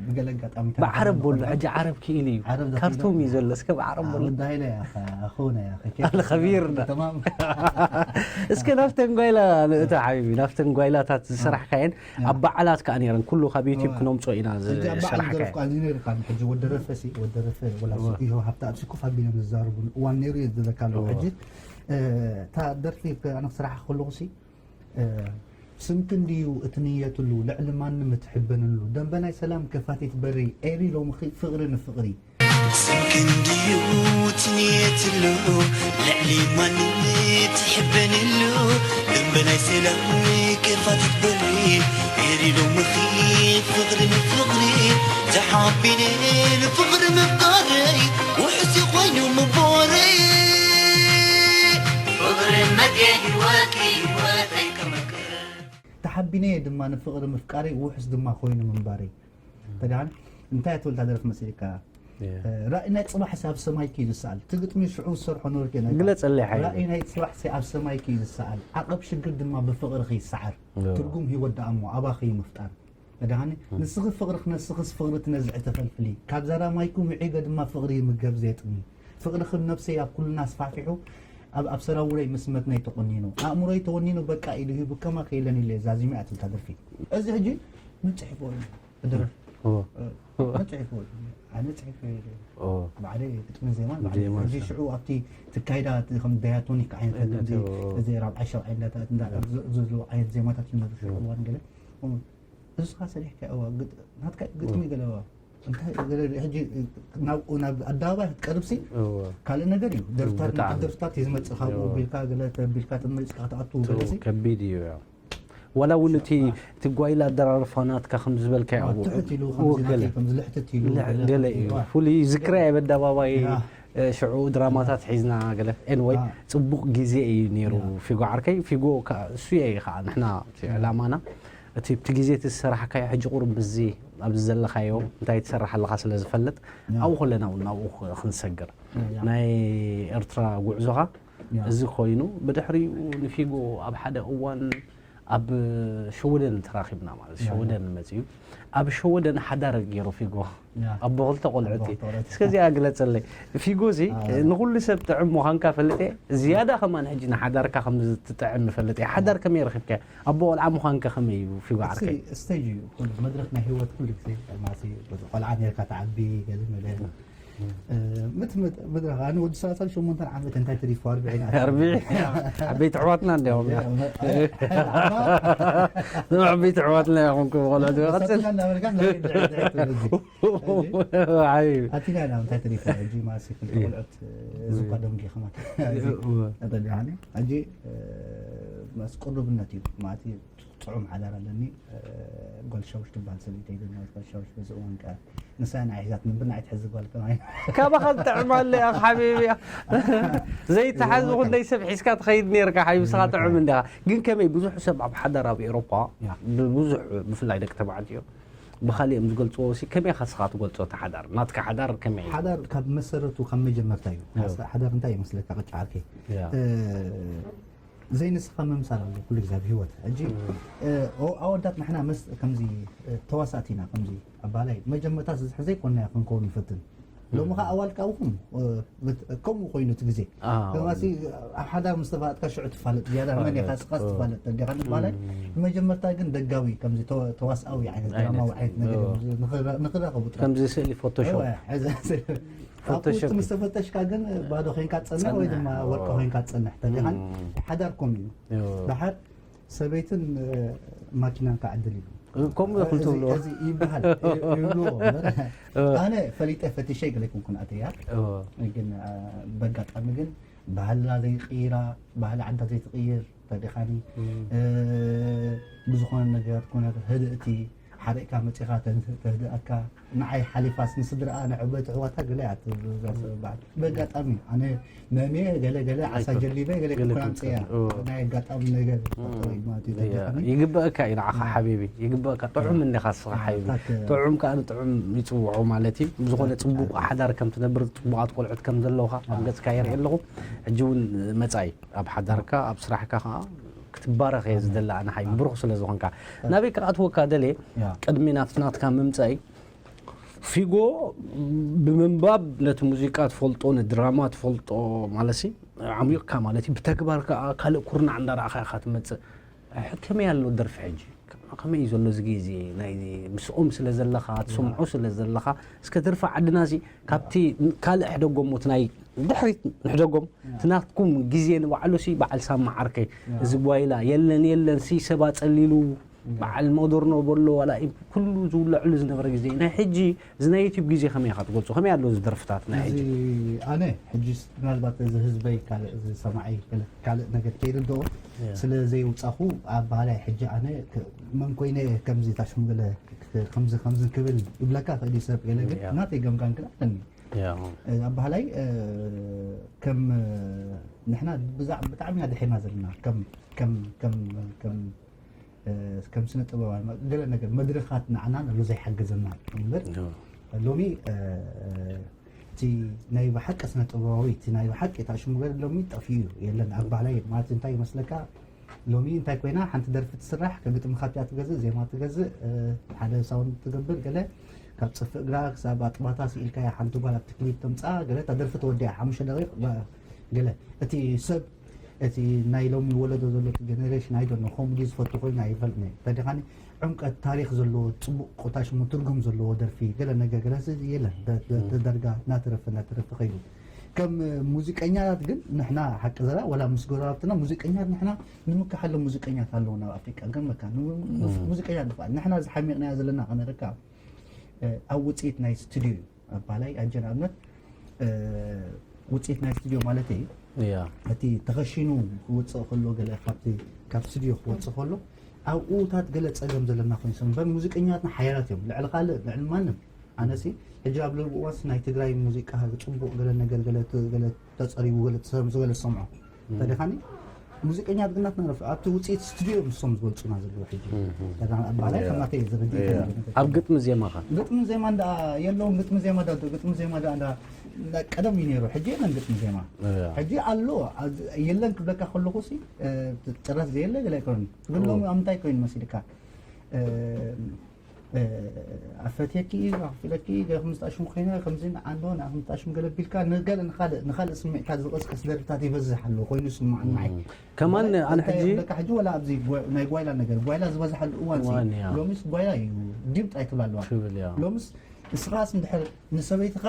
ብገለ ኣጋጣሚ ብዓረብ ቦሎ ተመልከት። ሕጂ ዓረብ ክኢሉ እዩ ዓረብ ዘፍልጦ። ካርቱም እዩ ዘሎ እስከ ብዓረብ ቦሎ ወዲ ሃይለ እያ ኸ- ኾነ እያ ኸ- ኣለ ኸቢርና ተማም እስከ ናብተን ጓይላ ንእታ ሓቢቢ ናብተን ጓይላታት ዝሰራሕካየን ኣብ በዓላት ከዓ ነይረን ኩሉ ካብ ዩቲብ ክነምፅኦ ኢና ሕጂ ኣብ በዓል ዝሰራሕካየን ደረፍካ እዚ ነይርካ ሕጂ ወደረፈ ሲ ወደረፈ ወላ ሱ ኢሆ ሃብታ ኣብሲ ኮፍ ኣቢሎም ዝዛረቡን እዋን ነይሩ እየ ዝብለካ ኣለኹ ሕጂ እ፣ እታ ደርፊ ኣነ ክስራሓ ከለኹ ሲ እ፣ ስምኪ እንድዩ እቲ ንየትሉ ልዕሊ ማንም እትሕበንሉ ደንበ ናይ ሰላም ከፋቲት በሪ ኤሪ ሎምኺ ፍቕሪ ንፍቕሪ ስምኪ እንድዩ ትንየትሉ ልዕሊ ማንም ትሕበንሉ ደንበ ናይ ሰላም ከፋትት በሪ ኤሪ ሎምኺ ፍቕሪ ንፍቕሪ ተሓቢነ ንፍቕሪ ምፍቃረይ ውሕሲ ኮይኑ ምቦረይ ፍቕሪ መድየ ህይወት ህይወተይ ከመክር ተሓቢነየ ድማ ንፍቕሪ ምፍቃረይ ውሕስ ድማ ኮይኑ ምንባረይ ተዳን እንታይ ትብል ታደረፍ መፅእካ ራእይ ናይ ፅባሕ ሲ ኣብ ሰማይኪ እዩ ዝሰኣል እቲ ግጥሚ ሽዑ ዝሰርሖ ነበርኪ ናይ ግለፀለይ ሓይሊ ራእይ ናይ ፅባሕ ሲ ኣብ ሰማይኪ እዩ ዝሰኣል ዓቐብ ሽግር ድማ ብፍቕርኺ ይሰዓር እዎ። ትርጉም ህይወት ደኣ እሞ ኣባኺ እዩ ምፍጣር መድሃኒ ንስኺ ፍቕሪ ክነስኽስ ፍቕሪ ትነዝዒ ተፈልፍሊ ካብ ዛራ ማይኩ ምዒገ ድማ ፍቕሪ ይምገብ ዘየጥሚ ፍቕርኺ ነብሰይ ኣብ ኩልና ኣስፋሕፊሑ ኣብ ኣብ ሰራውረይ ምስ መትነይ ተቆኒኑ ኣእምሮይ ተወኒኑ በቃ ኢሉ ሂቡ ከማኺ የለን ኢለ ዛዚመ እያ ትብል እታ ደርፊ እዚ ሕጂ መፅሒፍዎ እዩ ክድርፍ እዎ። መፅሒፍዎ እዩ ኣነ ፅሒፈ እዎ። ባዕለይ ግጥምን ዜማን ባዕለይ ዜማ ሕጂ ስራሕ። ሽዑ ኣብቲ ትካይዳ ከምዚ ዳያቶኒክ ዓይነት እነተ ከምዚ እዎ። እዚ ራብዓይ ሻብዓይ እንዳታት እንዳ- ዝ- ዝብሉ ዓይነት ዜማታት ይነበሩ ሽዑ እዋን ገለ እዚ ስኻ ሰሪሕካ እዋ ግጥ- ናትካ ግጥሚ ገለ እዋ እንታይ ገለ ሕጂ ናብኡ ናብ ኣደባባይ ክትቀርብሲ እዎ። ካልእ ነገር እዩ ደርፍታት ብጣዕሚ። ደርፍታት እዩ ዝመፅእ ካብኡ እዎ። ቢልካ ገለ ተቢልካ ትመፅካ ትኣትው ገለሲ ከቢድ እዩ ያው። ዋላ እውን እቲ እቲ ጓይላ ኣደራርፋ ናትካ ከም ዝበልካዮ ኣብኡ ትሕት ኢሉ እዎ፣ ገለ ከምዚ ልሕትት ኢሉ ለ- ገለ እዩ ፍሉይ ዝክረ ኣብ ኣደባባይ ያ። እ፣ ሽዑ ድራማታት ሒዝና ገለ ኤንወይ ያ። ፅቡቕ ግዜ እዩ ነይሩ ያ። ፊጎ ዓርከይ ፊጎ ከ- እሱ እየ ከዓ ንሕና እቲ ዕላማና እቲ ኣብቲ ግዜ እቲ ዝሰራሕካዮ ሕጂ ቁሩብ ምስዚ ኣብዚ ዘለኻዮ እንታይ ትሰርሕ ኣለኻ ስለ ዝፈልጥ ያ። ኣብኡ ከለና እውን ናብኡ ክ- ክንሰግር ያ። ናይ ኤርትራ ጉዕዞኻ ያ። እዚ ኮይኑ ብድሕሪኡ ንፊጎ ኣብ ሓደ እዋን ኣብ ሸወደን ተራኺብና ማለት ያ፣ ያ። ሸወደን መፅዩ ኣብ ሸወደን ሓዳር ገይሩ ፊጎ ያ። ኣቦ ክልተ ቆልዑት ኣቦ እዩ ክልተ ቆልዑት። እስከዚኣ ግለፀለይ ፊጎ እዚ አ። ንኩሉ ሰብ ጥዕም ምዃንካ ፈልጥ እየ ዝያዳ ከማን ሕጂ ንሓዳርካ ከም ዝትጥዕም ይፈልጥ እየ ሓዳር ከመይ ረኺብካ ኣቦ ቆልዓ ምዃንካ ከመይ እዩ ፊጎ ዓርከይ ስቴጅ እዩ ኩሉ መድረክ ናይ ህይወት ኩሉ ግዜ ማሲ ቆልዓ ነርካ ተዓቢ ገለ መለ ምድረክ ኣነ ወዲ ሰላሳን ሸሞንተን ዓመት እንታይ ተሪፉ ኣርብዒን ኣርብዒ ዓበይቲ ኣሕዋትና እንዲያውም ዓበይቲ ኣሕዋትና ኢኹም ክበቆልዑ ዝቐፅል ዓብዩ ኣቲና ኢና እንታይ ተሪፉ ሕጂ ማሲ ክልተ ቆልዑት እዚ እኳ ደንጊ ከማን እወ። ተደሓኒ ሕጂ ማስ ቅሩብነት እዩ ማለት እዩ ጥዑም ሓዳር ኣለኒ። እ፣ ጓል ሻውሽ ትበሃል ሰበይተይ ድማ፣ ጓል ሻውሽ በዚ እዋን ከኣ ንሳ ንዓይ ሒዛ ትነብር፣ ንዓይ ትሕዚ ጓል ከማይ። ካባኻ ዝጥዕም ኣለ ኢኻ ሓቢቢ። ዘይተሓዝ ይወቀል። ኩለይ ሰብ ሒዝካ ትኸይድ ነርካ ሓቢቢ፣ ንስኻ ጥዑም እንዲኻ። ግን ከመይ ብዙሕ ሰብ ኣብ ሓዳር ኣብ ኤውሮፓ ያ። ብብዙሕ ብፍላይ ደቂ ተባዕትዮ ብኻሊኦም ዝገልጽዎ ሲ ከመይ ኢኻ ንስኻ ትገልጾ እቲ ሓዳር? ናትካ ሓዳር ከመይ እዩ? ሓዳር ካብ መሰረቱ ካብ መጀመርታ እዩ። ያ። ሓዳር እንታይ ይመስለካ ቅጫ ዓርከይ? ያ። እ፣ ዘይንስኻ ምምሳል ኣሎ ኩሉ ግዜ ኣብ ህይወት። ሕጂ እ፣ ኦ-፣ ኣወዳት ንሕና መስ ከምዚ እ፣ ተዋሳእቲ ኢና ከምዚ ኣባላይ መጀመርታ ዝሕዘይ ኮና ክንከውን ንፈትን። ሎሚ ኸዓ ኣዋልቃውኹም እ፣ ብት-፣ ከምኡ ኮይኑ እቲ ግዜ ኣዎ። ከማሲ ኣብ ሓዳር ምስ ተፋለጥካ ሽዑ ትፋለጥ ዝያዳ መን ኢኻ ስኻ ትፋለጥ ተጋኻ ንባላይ። መጀመርታ ግን ደጋዊ ከምዚ ተዋ-፣ ተዋስኣዊ ዓይነት ዓይነት፣ ድራማዊ ዓይነት ነገር እዎ። እዮም ንኽራ-፣ ንኽራኸቡ ጥራሕ። ከምዚ ስእሊ ፎቶሾፕ። እወ፣ ሕዚ ኣብ ፎቶሾፕ ውሽጢ ምስ ተፈተሽካ ግን ባዶ ኮይንካ ትጸንሕ ወይ ትጸንሕ፣ ድማ ወርቂ እዎ። ኮይንካ ትጸንሕ ተጋኻን ሓዳር ኮም እዩ። እዎ። ድሓር ሰበይትን እ፣ ማኪናን ክዓድል ኢሉ ከምኡ ኢኹም እዚ ትብልዎ። እዚ ይበሃል እ፣ ይብልዎ እምበር፣ ኣነ ፈሊጠ ፈቲሸ ገለ ይኩንኩን ኣተያ እዎ። ግን እ፣ በጋጣሚ ግን ባህልና ዘይቅይራ ባህሊ ዓዳ ዘይትቅይር ተዲኻኒ እ፣ ብዝኾነ ነገር ኩነ ህድእቲ ሓሪእካ መፂኻ ተህድእካ ንዓይ ሓሊፋስ ንስድራኣ ንዕበይቲ ኣሕዋታ ገለ እያ ትዛሰብ በዓል በጋጣሚ ኣነ መሜ ገለ ገለ ዓሳ ጀሊበ ገለ ገለ ኩናምፅያ ክምፅእ፣ እዎ። ናይ ኣጋጣሚ ነገር ፈጠሩ እዩ ማለት እዩ እያ። ተጋጣሚ ይግበአካ እዩ ንዓኻ ሓቢቢ ይግበአካ ጥዑም እንዲኻ ስኻ ሓቢቢ ታክ- ጥዑም ከዓ ንጥዑም ይፅውዖ ማለት እዩ ብዝኾነ ፅቡቅ ሓዳር ከም ትነብር ፅቡቃት ቆልዑት ከም ዘለውኻ ኣብ ገፅካ የርኢ ኣለኹ ሕጂ እውን መፃኢ ኣብ ሓዳርካ ኣብ ስራሕካ ከዓ ክትባረኽ እየ ዝደሊ ኣነ ሓይ ብሩኽ ስለ ዝኾንካ ናበይ ክኣትወካ ደልየ ያ። ቅድሚ ናብቲ ናትካ ምምፃኢ ፊጎ ብምንባብ ነቲ ሙዚቃ ትፈልጦ ንድራማ ትፈልጦ ማለት ዓሚቕካ ማለት እዩ ብተግባር ከዓ ካልእ ኩርናዕ እንዳረኣኻ ኢኻ ትመፅእ ከመይ ኣሎ ደርፊ ሕጂ ከመይ እዩ ዘሎ እዚ ግዜ ናይ ምስኦም ስለ ዘለኻ ትሰምዖ ስለ ዘለኻ እስከ ደርፊ ዓድና እዚ ካብቲ ካልእ ሕደጎም እቲ ናይ ድሕሪት ንሕደጎም እቲ ናትኩም ግዜ ንባዕሉ ሲ በዓል ሳማ ዓርከይ እዚ ጓይላ የለን የለን ሲ ሰብ ኣፀሊሉ በዓል ሞደርኖ በሎ ዋላ ኩሉ ዝውለዕሉ ዝነበረ ግዜ ናይ ሕጂ እዚ ናይ ዩቲብ ግዜ ከመይ ኢኻ ትገልፆ ከመይ ኣሎ እዚ ደርፍታት ናይ እዚ ሕጂ ኣነ ሕጂ ምናልባት እዚ ህዝበይ ካልእ እዚ ሰማዓይ ገለ ካልእ ነገር ከይርድኦ ያ። ስለ ዘይውፃኹ ኣብ ባህላይ ሕጂ ኣነ ክ- መን ኮይነ እየ ከምዚ ታሽሙ ገለ ክ- ከምዚ ከምዚ ክብል ይብለካ ክእል እዩ ሰብ ገለ ግን ያ። ናተይ ገምጋም ግን ኣለኒ ያ እ፣ ኣብ ባህላይ እ፣ ከም እ፣ ንሕና ብዛ- ብጣዕሚ ኢና ድሒና ዘለና ከም ከም ከም ከም እ፣ ከም ስነ ጥበባዊ ገለ ነገር መድረኻት ንዓና ንሉ ዘይሓገዘና እምበር ያ ሎሚ እ፣ እቲ ናይ ብሓቂ ስነ ጥበባዊ እቲ ናይ ብሓቂ ታሽሙ ገለ ሎሚ ጠፊኡ እዩ የለን ኣብ ባህላይ ማለት እንታይ ይመስለካ ሎሚ እንታይ ኮይና ሓንቲ ደርፊ ትስራሕ ከግጥምካ እያ ትገዝእ ዜማ ትገዝእ እ፣ ሓደ ሳውንድ ትገብር ገለ ካብ ፅፍእ እግራ ክሳብ ኣጥባታ ስኢልካያ ሓንቲ ጓል ኣብቲ ክሊፕ ተምፅኣ ገለ እታ ደርፊ ተወዲኣ ሓሙሽተ ደቂቕ ባ- ገለ እቲ ሰብ እቲ ናይ ሎሚ ወለዶ ዘሎ እቲ ጀነሬሽን ኣይደኖ ከምኡ ድዩ ዝፈቱ ኮይኑ ኣይፈልጥን እየ ተዲኻኒ ዕምቀት ታሪክ ዘለዎ ፅቡቅ ቆታሽሙ ትርጉም ዘለዎ ደርፊ ገለ ነገር ገለ ስ- የለን ደ- ደ- ደ- ደርጋ እናተረፈ እናተረፈ ከይዱ ከም ሙዚቀኛታት ግን ንሕና ሓቂ ዘራ ወላ ምስ ጎረባብትና ሙዚቀኛት ንሕና ንምካሓሎም ሙዚቀኛት ኣለዉ ናብ ኣፍሪቃ ገመካ ሙዚቀኛ ንፋል ንሕና ዝሓሚቕናዮ ዘለና ከነረካ ኣብ ውፅኢት ናይ ስቱዲዮ እዩ ኣብ ባህላይ ኣጀን ኣብነት ውፅኢት ናይ ስቱዲዮ ማለት እዩ ያ እቲ ተኸሺኑ ክወፅእ ከሎ ገለ ካብቲ ካብ ስቱዲዮ ክወፅእ ከሎ ኣብኡታት ገለ ፀገም ዘለና ኮይኑ ሰብ እምበር ሙዚቀኛትና ሓያላት እዮም ልዕሊ ካልእ ልዕሊ ማንም ኣነሲ ሕጂ ኣብ ለቡ እዋንስ ናይ ትግራይ ሙዚቃ ፅቡቅ ገለ ነገር ገለ ት- ገለ ተፀሪቡ ገለ ተሰምሱ ገለ ዝሰምዖ ተደኻኒ ሙዚቀኛት ግናትና ረፍ ኣብቲ ውፅኢት ስቱዲዮ ንሶም ዝገልፁና ዘለዉ ሕጂ ተደኻ- ኣብ ባህላይ ከማተ ዝርዲ ኣብ ግጥሚ ዜማኻ ግጥሚ ዜማ እንዳ የለውም ግጥሚ ዜማ ዳ ግጥሚ ዜማ ዳ እንዳ ቀደም እዩ ነይሩ ሕጂ የለን ግጥሚ ዜማ ያ ሕጂ ኣሎ የለን ክብለካ ከለኹ ሲ ጭራሽ ዘየለ ገለ ኣይኮነን ግን ሎሚ ኣብ ምንታይ ኮይኑ መሲልካ ኣፈትየኪ ኣኽፊለኪ ከምዝጣሽሙ ኮይነ ከምዚ ንዓንዶ ንኣኽምጣሽሙ ገለ ቢልካ ንገለ ንኻልእ ንኻልእ ስምዒታት ዝቐስቀስ ደርፍታት ይበዝሕ ኣሎ ኮይኑ ስማዕ ንዓይ ከማን ኣነ ሕጂ ብለካ ሕጂ ወላ ኣብዚ ጓ- ናይ ጓይላ ነገር ጓይላ ዝበዝሓሉ እዋን ሲ- እዋን፣ ያ። ሎሚስ ጓይላ እዩ ዲምጥ ኣይትብላ ኣለዋ ትብል ያ ሎምስ ንስኻስ እንድሕር ንሰበይትኻ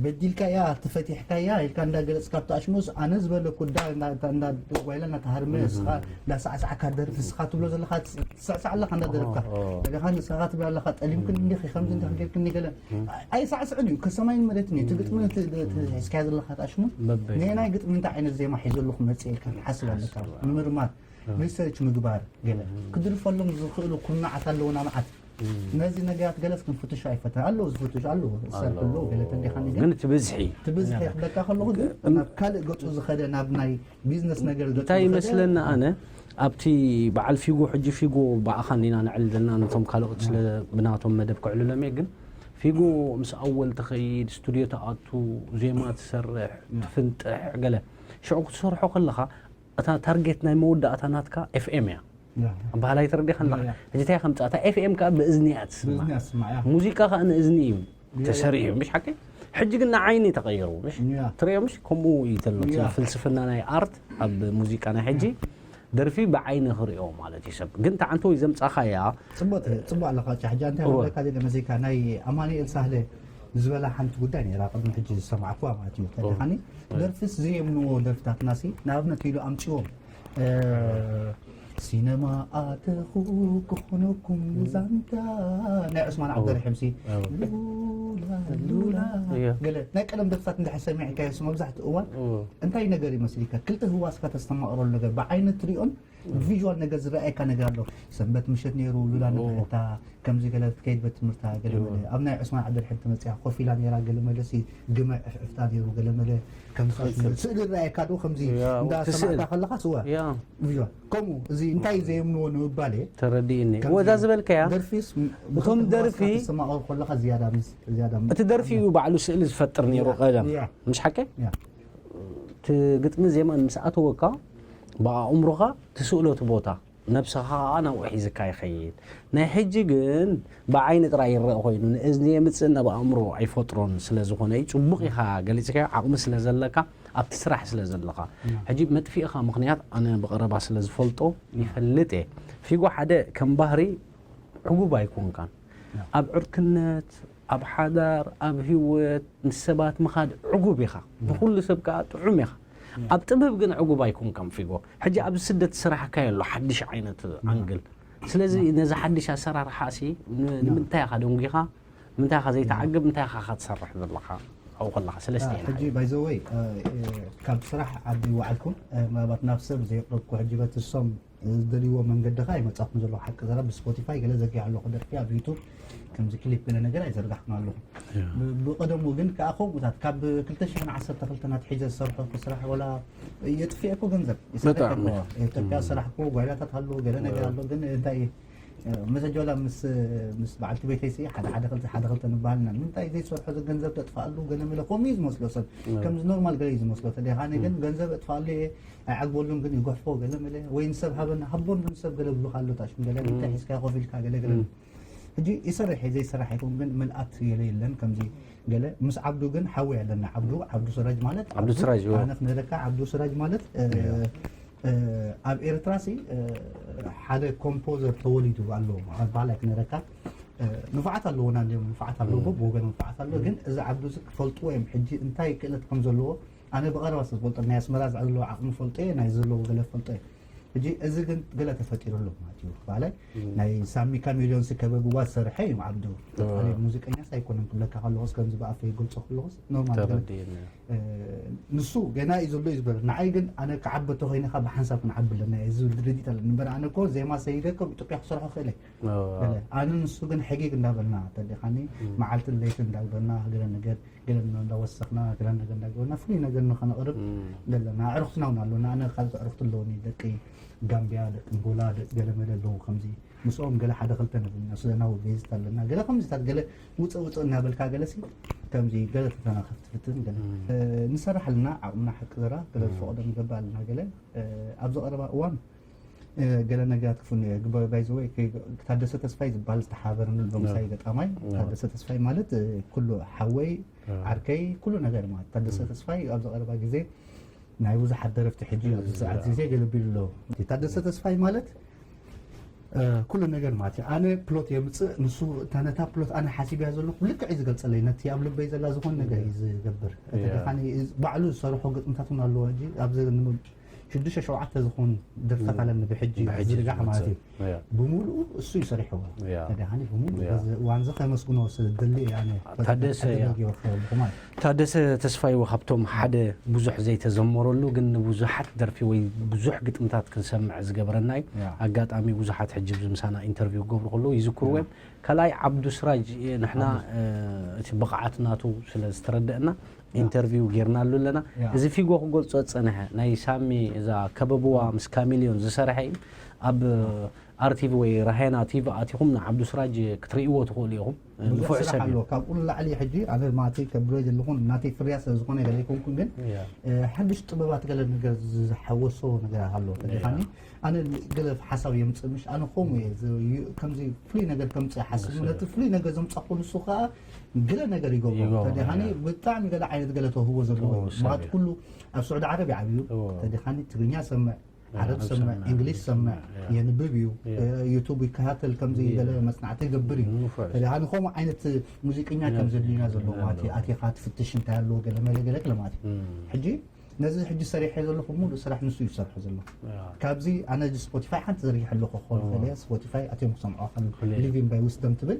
በዲልካያ ተፈቲሕካያ ኢልካ እንዳገለጽካ ኣብቲ ኣሽሙስ ኣነ ዝበለኩ ዳ እንዳ- እንዳ- እንዳ ጓይላ እናተሃርመ እስኻ እንዳሳዕሳዕካ ደርፍ እስኻ ትብሎ ዘለኻ ትስዕሳዕ ኣለኻ እንዳደረፍካ ኦ፣ ኦ። ደኻ ንስኻ ትብል ኣለኻ ጠሊምክን እንዲኺ ከምዚ እንዲኺ ጌርክኒ ገለ ኣይሳዕስዕን እዩ ከሰማይን መሬትን እዩ እቲ ግጥሚ እቲ- እቲ ሒዝካያ ዘለኻ ኣሽሙ በበይ። ነናይ ግጥሚ እንታይ ዓይነት ዜማ ሒዘሉ ክመጽእ ኢልካ ትሓስብ ኣለካ ንምርማር ሪሰርች ምግባር ገለ ክድርፈሎም ዝኽእሉ ኩርናዓት ኣለውና መዓት። ነዚ ነገራት ገለስ ክንፍትሾ ኣይፈተን ኣለዉ ዝፍትሹ ኣለዉ ዝሰርሑ ኣለዉ ገለ ተንዲኻኒ ግን ግን እቲ ብዝሒ እቲ ብዝሒ ክብለካ ከለኹ ግን ናብ ካልእ ገፁ ዝኸደ ናብ ናይ ቢዝነስ ነገር ገፁ እንታይ ዝኸደ ይመስለኒ ኣነ ኣብቲ በዓል ፊጎ ሕጂ ፊጎ ብኣኻ እንዲና ንዕል ዘለና ነቶም ካልኦት ስለ ብናቶም መደብ ክዕልሎም እየ ግን ፊጎ ምስ ኣወል ትኸይድ ስቱድዮ ትኣቱ ዜማ ትሰርሕ ትፍንጥሕ ገለ ሽዑ ክትሰርሖ ከለኻ እታ ታርጌት ናይ መወዳእታ ናትካ ኤፍኤም እያ ያ ባህላይ ተረዲኻ ኣለኻ ያ። ሕጂ እንታይ ከምፃእ እታ ኤፍኤም ከዓ ብእዝኒ እያ ትስማዕ ብዝኒ ኣስማዕ ያ ሙዚቃ ከዓ ንእዝኒ እዩ ተሰሪሑ ምሽ ሓቂ ሕጂ ግን ንዓይኒ ተቐይሩ ምሽ ያ ትሪኦ ምሽ ከምኡ እዩ ተሎ እቲ ያ። ፍልስፍና ናይ ኣርት ኣብ ሙዚቃ ናይ ሕጂ ደርፊ ብዓይኒ ክሪኦ ማለት እዩ ሰብ ግን ተዓንተወይ ዘምፃኻያ ፅቡቅ ትብል- ፅቡቅ ኣለካ ጫ ሕጂ እንታይ እወ። ክብለካ ደለ መዚካ ናይ ኣማኑኤል ሳህለ ዝበላ ሓንቲ ጉዳይ ነይራ ቅድሚ ሕጂ ዝሰማዕኩዋ ማለት እዩ ተለኻኒ ደርፍስ ዘየምንዎ ደርፍታትና ሲ ንኣብነት ኢሉ ኣምፅዎም እ፣ ሲነማ ኣተኹ ክኾነኩም ዛንታ ናይ ዑስማን ዓብደርሒም ሲ ሉላ ሉላ እያ። ገለ ናይ ቀደም ደርፍታት እንድሕር ሰሚዕካዮ ሲ መብዛሕትኡ እዋን እንታይ ነገር ይመስልካ ክልተ ህዋስካ ተስተማቕረሉ ነገር ብዓይኒ ትሪኦን ቪዥዋል ነገር ዝረኣየካ ነገር ኣሎ ሰንበት ምሸት ነይሩ ሉላ ንብሕታ ከምዚ ገለ ክትከይድ በት ትምህርታ ገለ መለ ኣብ ናይ ዑስማን ዓብደልሕም ተመፅያ ኮፍ ኢላ ነይራ ገለ መለ ሲ ግመ ዕፍዕፍታ ነይሩ ገለ መለ ከምዚ ስእሊ ዝረኣየካ ዶ ከምዚ ያ፣ እንዳ ትስእል። ሰማዕካ ከለኻ ስወ ያ ቪዥዋል ከምኡ እዚ እንታይ ዘየምንዎ ንምባል እየ ተረዲእኒ ከምዚ ወዛ ዝበልካያ ደርፊስ እቶም ደርፊ ተሰማቐር ከለኻ ዝያዳ ምስ ዝያዳ ምስ- እቲ ደርፊ እዩ ባዕሉ ስእሊ ዝፈጥር ነይሩ ቀደም ያ። ምሽ ሓቂ ያ እቲ ግጥሚ ዜማን ምስ ኣተወካ ብኣእምሮኻ ትስእሎ እቲ ቦታ ነብስኻ ከዓ ናብኡ ሒዝካ ይኸይድ ናይ ሕጂ ግን ብዓይኒ ጥራይ ይረአ ኮይኑ ንእዝኒ የምፅእ ናብ ኣእምሮ ኣይፈጥሮን ስለ ዝኾነ እዩ ፅቡቕ ኢኻ ገሊፅካዮ ዓቕሚ ስለ ዘለካ ኣብቲ ስራሕ ስለ ዘለኻ ሕጂ መጥፊእኻ ምኽንያት ኣነ ብቐረባ ስለ ዝፈልጦ ይፈልጥ እየ ፊጎ ሓደ ከም ባህሪ ዕጉብ ኣይኮንካን ኣብ ዕርክነት ኣብ ሓዳር ኣብ ህይወት ምስ ሰባት ምኻድ ዕጉብ ኢኻ ብኩሉ ሰብ ከዓ ጥዑም ኢኻ ኣብ ጥበብ ግን ዕጉብ ኣይኮንካን ፊጎ ሕጂ ኣብ ስደት ዝሰራሕካዮ ኣሎ ሓድሽ ዓይነት ኣንግል ስለዚ ነዚ ሓድሽ ኣሰራርሓ ሲ ን- ንምንታይ ኢኻ ደንጒኻ ንምንታይ ኢኻ ዘይተዓግብ እንታይ ኢኻ ክትሰርሕ ዘለኻ ኣብኡ ከለኻ ሰለስተ ኢና ሕጂ ባይዘወይ ካብ ስራሕ ዓዲ ይወዓልኩ ምናልባት ናብ ሰብ ዘየቅረብኩ ሕጂ በቲ እሶም ዝደልይዎ መንገዲ ኸዓ ይመፃኩም ዘለኹ ሓቂ ዘረባ ብስፖቲፋይ ገለ ዘጊዐ ኣለኹ ደርፊ ኣብ ዩቱብ ከምዚ ክሊፕ ገለ ነገር ኣይዘርጋሕኩን ኣለኹ ብ- ብቀደሙ ግን ከዓ ከምኡታት ካብ ክልተ ሽሕን ዓሰርተ ክልተን ኣትሒዘ ዝሰርሐኩ ስራሕ ወላ የጥፍኤኩ ገንዘብ ይሰርሐ ብጣዕሚ። እኮ ኢትዮጵያ ስራሕ እኮ ጓይላታት ኣሎ ገለ ነገር ኣሎ ግን እንታይ መሰጆላ ምስ ምስ በዓልቲ ቤተይ ሲ ሓደ ሓደ ክልተ ሓደ ክልተ ንበሃል ኢና ንምንታይ ዘይሰርሖ እዚ ገንዘብ ተጥፍኣሉ ገለ መለ ከምኡ እዩ ዝመስሎ ሰብ ከምዚ ኖርማል ገለ እዩ ዝመስሎ ተደይ ኣነ ግን ገንዘብ እጥፍኣሉ እየ ኣይዓግበሉን ግን ይጉሕፎ ገለ መለ ወይ ንሰብ ሃበና ሃቦ ንሰብ ገለ ብሉካ ኣሎ ታሽም ገለ እንታይ ሒዝካ ኮፍ ኢልካ ገለ ገለ ሕጂ ይሰርሕ እየ ዘይሰርሕ ኣይኮን ግን ምልኣት ገለ የለን ከምዚ ገለ ምስ ዓብዱ ግን ሓዊ ኣለና ዓብዱ ዓብዱ ስራጅ ማለት ዓብዱ ስራጅ፣ እዎ። ኣነ ክነረካ ዓብዱ ስራጅ ማለት እ፣ እ፣ ኣብ ኤርትራ ሲ እ፣ ሓደ ኮምፖዘር ተወሊዱ ኣሎ ባህላይ ክነረካ እ፣ ንፉዓት ኣለዎና እንዲም ንፉዓት ኣለዎ በብወገን ንፉዓት ኣሎ ግን እዚ ዓብዱ እዚ ክፈልጥዎ እዮም ሕጂ እንታይ ክእለት ከም ዘለዎ ኣነ ብቐረባ ስለ ዝፈልጦ ናይ ኣስመራ ዘለዉ ዓቕሚ ፈልጦ እየ ናይ ዘለዉ ገለ ፈልጦ እየ ሕጂ እዚ ግን ገለ ተፈጢሩ ኣሎ ማለት እዩ ባላይ ናይ ሳሚ ካሜሊዮን ሲ ከበብዋ ዝሰርሐ እዩ ዓብዱ ተጣሪ ሙዚቀኛስ ኣይኮነን ክብለካ ከለኹስ ከምዚ ብኣፈ ይገልፆ ከለኹስ ኖርማል ገለ ተረዲእኒ ንሱ ገና እዩ ዘሎ እዩ ዝበለ ንዓይ ግን ኣነ ክዓበ ተኮይነ ካብ ሓንሳብ ክንዓቢ ኣለና እዚ ድርጅት ኣለኒ እምበር ኣነ እኮ ዜማ ሰይደ ከም ኢትዮጵያ ክሰርሖ ክእለ ገለ ኣነ ንሱ ግን ሕጊግ እንዳበልና ተዲኻኒ መዓልትን ለይትን እንዳበልና ገለ ነገር ገለ እንዳወሰኽና ገለ ነገር እንዳገበርና ፍሉይ ነገር ንኸነቕርብ ዘለና ኣዕሩኽትና እውን ኣለና ኣነ ካልኦት ኣዕሩኽቲ ኣለውኒ ደቂ ጋምቢያ ደቂ ኣንጎላ ደቂ ገለመለ ኣለዉ ከምዚ ምስኦም ገለ ሓደ ክልተ ነብና ሱዳናዊ ቤዝት ኣለና ገለ ከምዚታት ገለ ውፅእ ውፅእ እናበልካ ገለ ሲ ከምዚ ገለ ፈተና ከፍትፍትን ገለ ንሰርሕ ኣለና ዓቕምና ሓቂ ዘራ ገለ ዝፈቐዶ ንገብር ኣለና ገለ ኣብዚ ቀረባ እዋን ገለ ነገራት ክፍኑ እየ ባይዘወይ ታደሰ ተስፋይ ዝበሃል ዝተሓበረኒ ኣሎ ምሳይ ገጣማይ ታደሰ ተስፋይ ማለት ኩሉ ሓወይ ዓርከይ ኩሉ ነገር ማለት ታደሰ ተስፋይ ኣብዚ ቀረባ ግዜ ናይ ብዙሓት ደረፍቲ ሕጂ ኣብዚ ሰዓት ግዜ ገለቢሉ ኣሎ ታደሰ ተስፋይ ማለት ኩሉ ነገር ማለት እዩ ኣነ ፕሎት የምፅእ ንሱ እታ ነታ ፕሎት ኣነ ሓሲብያ ዘለኹ ልክዕ እዩ ዝገልፀለይ ነቲ ኣብ ልበይ ዘላ ዝኾን ነገር እዩ ዝገብር ባዕሉ ዝሰርሖ ግጥምታት እውን ኣለዎ ሕጂ ኣብዚ ሽዱሽተ ሸውዓተ ዝኾኑ ደርፍታት ኣለኒ ብሕጂ ዝርጋሕ ማለት እዩ። ብምሉኡ እሱ እዩ ሰሪሕዎ። ተደሃኒ ብምሉኡ በዚ እዋን እዚ ከመስግኖ ስለ ዝደሊ እየ ኣነ። ታደሰ ታደሰ ተስፋይዎ ካብቶም ሓደ ብዙሕ ዘይተዘመረሉ ግን ንብዙሓት ደርፊ ወይ ብዙሕ ግጥምታት ክንሰምዕ ዝገበረና እዩ። ኣጋጣሚ ብዙሓት ሕጂ ኣብዚ ምሳና ኢንተርቪው ክገብሩ ከለዉ ይዝክርዎ እዮም። ካልኣይ ዓብዱ ስራጅ ንሕና እቲ ብቕዓት ናቱ ስለ ዝተረደአና ኢንተርቪው ጌርናሉ ኣለና። እዚ ፊጎ ክገልጾ ዝጸንሐ ናይ ሳሚ እዛ ከበብዋ ምስ ካሚልዮን ዝሰርሐ እዩ። ኣብ ኣርቲቪ ወይ ራሄና ቲቪ ኣቲኹም ንዓብዱ ስራጅ ክትርእይዎ ትኽእሉ ኢኹም። ንፉዕ ሰብ እዩ። ካብኡ ንላዕሊ ሕጂ ኣነ ማቲ ከብሎ ዘለኹን ናተይ ፍርያ ስለ ዝኾነ ገለ ኣይኮንኩን ግን ሓድሽ ጥበባት ገለ ነገር ዝሓወሶ ነገር ኣሎ ተደኻኒ ኣነ ገለ ሓሳብ የምፅእ ምሽ ኣነ ከምኡ እየ ከምዚ ፍሉይ ነገር ከምፅእ ሓስብ ነቲ ፍሉይ ነገር ዘምፃኹ ንሱ ከዓ ገለ ነገር ይገብሮ ተደኻኒ ብጣዕሚ ገለ ዓይነት ገለ ተውህቦ ዘለዎ እዩ ማለት ኩሉ ኣብ ስዑዲ ዓረብ ይዓብዩ ተደኻኒ ትግርኛ ሰምዕ ዓረብ ሰምዕ እንግሊሽ ሰምዕ የንብብ እዩ ዩቱብ ይከታተል ከምዚ ገለ መፅናዕቲ ይገብር እዩ ተደኻኒ ከምኡ ዓይነት ሙዚቀኛ ከም ዘድልዩና ዘሎ ማለት እዩ ኣቲኻ ትፍትሽ እንታይ ኣለዎ ገለ መለ ገለ ገለ ማለት እዩ ሕጂ ነዚ ሕጂ ሰሪሐ ዘለኹ ሙሉእ ስራሕ ንሱ እዩ ዝሰርሖ ዘሎ። ካብዚ ኣነ እዚ ስፖቲፋይ ሓንቲ ዘርጊሐ ኣለኹ ክኾን ይኽእል እየ ስፖቲፋይ ኣትዮም ክሰምዖ ከም ሊቪንግ ባይ ዊስደም ትብል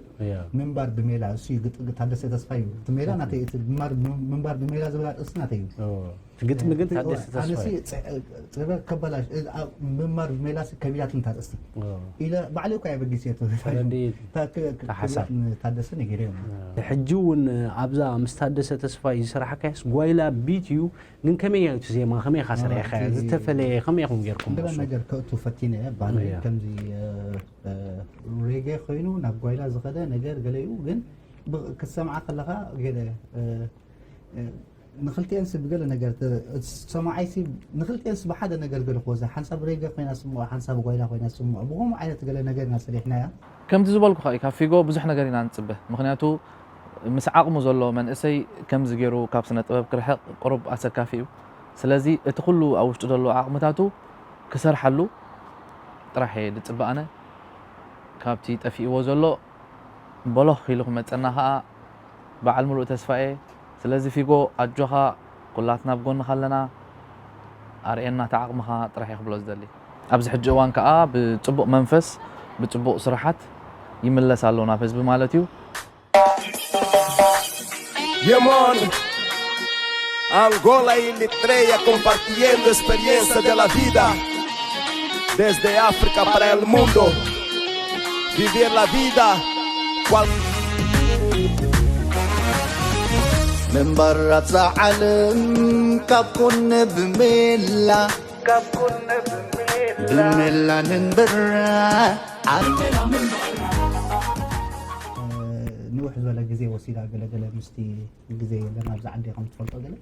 ምንባር ብሜላ እሱ እዩ ግጥ- ታደሰ ተስፋ እዩ እቲ ሜላ ናተይ እቲ ምንባር ምንባር ብሜላ ዝብል ኣርእስቲ ናተይ እዩ። ግጥሚ ግን ታደሰ ተስፋ እዩ። ጥበብ ከበላሽ ምንባር ብሜላ ከቢዳት እንታይ ኣርእስቲ ኢለ ባዕለይ እኳ እየ በጊሰ ተረዲእ ታደሰ ነጊረ እዮም። ሕጂ እውን ኣብዛ ምስ ታደሰ ተስፋይ ዝሰራሕካያስ ጓይላ ቢት እዩ። ግን ከመይ እዩ እቲ ዜማ ከመይ ኢኻ ሰሪሕካዮ? ዝተፈለየ ከመይ ኢኹም ጌርኩም ገለ ንሱ? ነገር ከእቱ ፈቲነ እየ ባነይ ከምዚ ሬጌ ኮይኑ ናብ ጓይላ ዝኸደ ነገር ገለ እዩ ግን ክትሰምዓ ከለኻ ገለ ንክልቲኤንስ ብገለ ነገር ሰማዓይሲ ንክልቲኤንስ ብሓደ ነገር ገለ ክወዛ ሓንሳብ ሬጌ ኮይና ስምዖ ሓንሳብ ጓይላ ኮይና ስምዖ ብኸምኡ ዓይነት ገለ ነገር ኢና ሰሪሕናያ ከምቲ ዝበልኩኻ እዩ ካብ ፊጎ ብዙሕ ነገር ኢና ንፅበ ምክንያቱ ምስ ዓቕሙ ዘሎ መንእሰይ ከምዚ ገይሩ ካብ ስነ ጥበብ ክርሕቕ ቁሩብ ኣሰካፊ እዩ። ስለዚ እቲ ኩሉ ኣብ ውሽጡ ዘሎ ዓቕምታቱ ክሰርሓሉ ጥራሕ እየ ዝጽበ ኣነ። ካብቲ ጠፊእዎ ዘሎ በሎኽ ኢሉ ክመጸና ከኣ በዓል ምሉእ ተስፋ እየ። ስለዚ ፊጎ ኣጆኻ ኩላትና ኣብ ጎንኻ ኣለና። ኣርእየና እቲ ዓቕምኻ ጥራሕ እየ ክብሎ ዝደሊ። ኣብዚ ሕጂ እዋን ከኣ ብጽቡቕ መንፈስ ብጽቡቕ ስራሓት ይምለስ ኣሎ ናብ ህዝቢ ማለት እዩ። Yemon Angola e Eritreia compartilhando a experiência da vida. Desde África para o mundo. Viver la vida. Qual... من برا تعلم كابكون بميلا ብመላ ንንብር ዓርክና ምንባር ንውሕ ዝበለ ግዜ ወሲዳ ገለገለ ምስቲ ግዜ የለን ኣብዚ ዓዲ ከም ትፈልጦ ገለ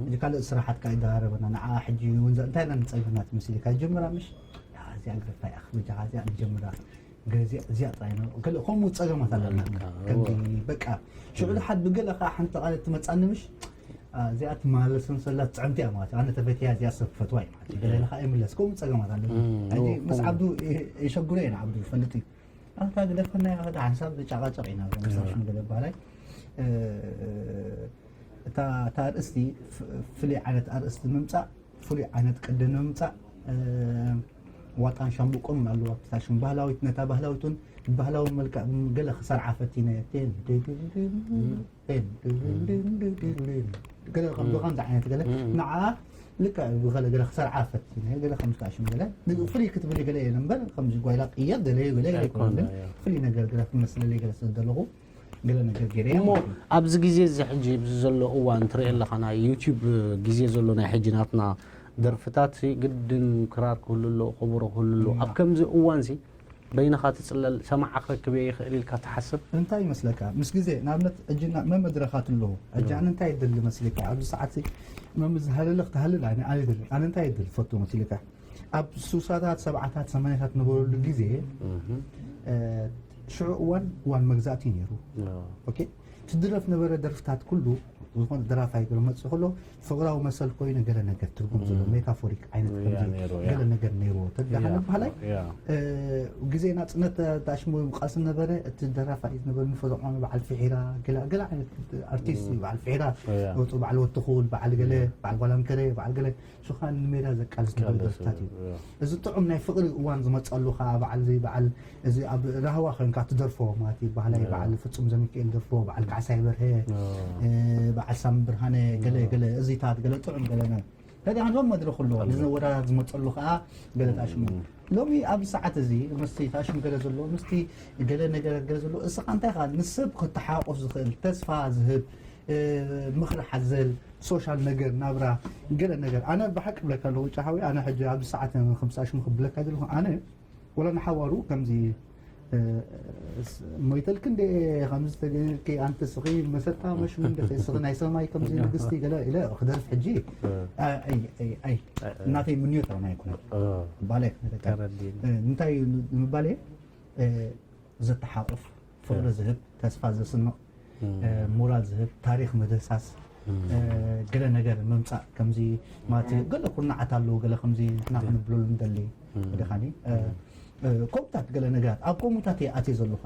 እዚ ካልእ ስራሓት ከዓ ይደራረበና ንዓ ሕጂ እውን እንታይ ኢና ንፀገማት መሲልካ ጀምራ ምሽ እዚኣ ግርፋ እያ በጃኻ እዚኣ ንጀምራ እዚኣ ጥራይ ከምኡ ፀገማት ኣለና ከምዚ በቃ ሽዑ ድሓት ብገለ ከዓ ሓንቲ ቃል ትመፃኒ ምሽ እዚኣ ትመላለስ ሰንሰላት ፅዕምቲ እያ ማለት ኣነ ተፈትያ እዚኣ ሰብ ክፈትዋ እዩ ማለት ገለ ከዓ ይምለስ ከምኡ ፀገማት ኣለና ሕጂ ምስ ዓብዱ የሸግሮ እየ ንዓብዱ ይፈልጥ እዩ ኣንታ ግደፈና እያ ከዳ ሓንሳብ ጫቃጨቅ ኢና ምሳሽን ገለ በሃላይ እታ ኣርእስቲ ፍሉይ ዓይነት ኣርእስቲ ምምፃእ ፍሉይ ዓይነት ቅዲ ንምምፃእ ዋጣን ሻምብቆን እውን ኣለዋ ኣብቲ ታሽን ባህላዊት ነታ ባህላዊት እውን ብባህላዊ መልክዕ ገለ ክሰርዓ ፈቲነ ቴን ድግልድል ቴን ድግልድል ድግልድል ገለ ከም ብኸምዚ ዓይነት ገለ ንዓ ልክዕ ብኸለ ገለ ክሰርዓ ፈቲነ ገለ ከም ታሽን ገለ ፍሉይ ክትብል ገለ የለ እምበር ከምዚ ጓይላ ቅየር ገለ ገለ ኣይኮነ ግን ፍሉይ ነገር ገለ ክመስለለይ ገለ ስለ ዘለኹ ገለ ነገር ገይረ እሞ ኣብዚ ግዜ እዚ ሕጂ ኣብዚ ዘሎ እዋን ትርኢ ኣለኻ ናይ ዩቲዩብ ግዜ ዘሎ ናይ ሕጂ ናትና ደርፍታት ግድን ክራር ክህሉ ኣሎ ከበሮ ክህሉ ኣሎ ኣብ ከምዚ እዋን ሲ በይንኻ ትፅለል ሰማዓ ክረክብ እየ ይኽእል ኢልካ ትሓስብ እንታይ ይመስለካ ምስ ግዜ ንኣብነት ሕጂ መመድረኻት ኣለዉ ሕጂ ኣነ እንታይ ይደሊ መስልካ ኣብዚ ሰዓት መምዝሃለለ ክትሃልል ኣነ ኣይደልን ኣነ እንታይ ይደሊ ፈቱ መስልካ ኣብ ሱሳታት ሰብዓታት ሰማንያታት ነበረሉ ግዜ ሽዑ እዋን እዋን መግዛእቲ ነይሩ ኦኬ ትድረፍ ነበረ ደርፍታት ኩሉ ዝኾነ ደራፋይ ገለ መጽእ ከሎ ፍቕራዊ መሰል ኮይኑ ገለ ነገር ትርጉም ዘሎ ሜታፎሪክ ዓይነት ከምዚ ገለ ነገር ነይርዎ ተዳሓነ በሃላይ ግዜ ናጽነት ታሽሙ ቃልሲ ነበረ። እቲ ደራፋይ ዝነበረ ንፈዘቕማሚ በዓል ፍሒራ ገለ ገለ ዓይነት ኣርቲስት እዩ። በዓል ፍሒራ ወጡ በዓል ወትኹል በዓል ገለ በዓል ጓላምከረ በዓል ገለ ሽኻን ንሜዳ ዘቃልስ ነበረ ደርፍታት እዩ። እዚ ጥዑም ናይ ፍቕሪ እዋን ዝመጸሉ ከዓ በዓል እዚ በዓል እዚ ኣብ ራህዋ ኮይንካ ትደርፎ ማለት እዩ። ባህላይ በዓል ፍጹም ዘሚካኤል ደርፎ በዓል ካሕሳይ በርሀ በዓል ሳሚ ብርሃነ ገለ ገለ እዚታት ገለ ጥዑም ገለ ነ ከዳ ሃንዶም መድረኽ ኣሎ ንዝነወራ ዝመጸሉ ከዓ ገለ ታሽሙ ሎሚ ኣብ ሰዓት እዚ ምስቲ ታሽሙ ገለ ዘሎ ምስቲ ገለ ነገር ገለ ዘሎ እስኻ እንታይ ኻ ንሰብ ክተሓቆፍ ዝኽእል ተስፋ ዝህብ ምኽሪ ሓዘል ሶሻል ነገር ናብራ ገለ ነገር ኣነ ብሓቂ ብለካ ኣለኹ ጫሓዊ ኣነ ሕጂ ኣብ ሰዓት ከምሳሽሙ ክብለካ ዘለኹ ኣነ ወላ ንሓዋሩ ከምዚ ሞይተልክ እንደ ከምዚ ተገኝርኪ ኣንቲ ስኺ መሰጣ መሽሙ እንደ ስኺ ናይ ሰማይ ከምዚ ንግስቲ ገለ ኢለ ክደርፍ ሕጂ ኣይ ኣይ ኣይ እናተይ ምንዮት ኣነ ኣይኮነ ባለ እንታይ ምባል ዘተሓቁፍ ፍቕሪ ዝህብ ተስፋ ዘስንቕ ሞራል ዝህብ ታሪኽ ምድህሳስ ገለ ነገር ምምፃእ ከምዚ ማለት ገለ ኩርናዓት ኣለዎ ገለ ከምዚ ንሕና ክንብለሉ ንደሊ ወደኻኒ ከምታት ገለ ነገራት ኣብ ከምታት እየ ኣትየ ዘለኹ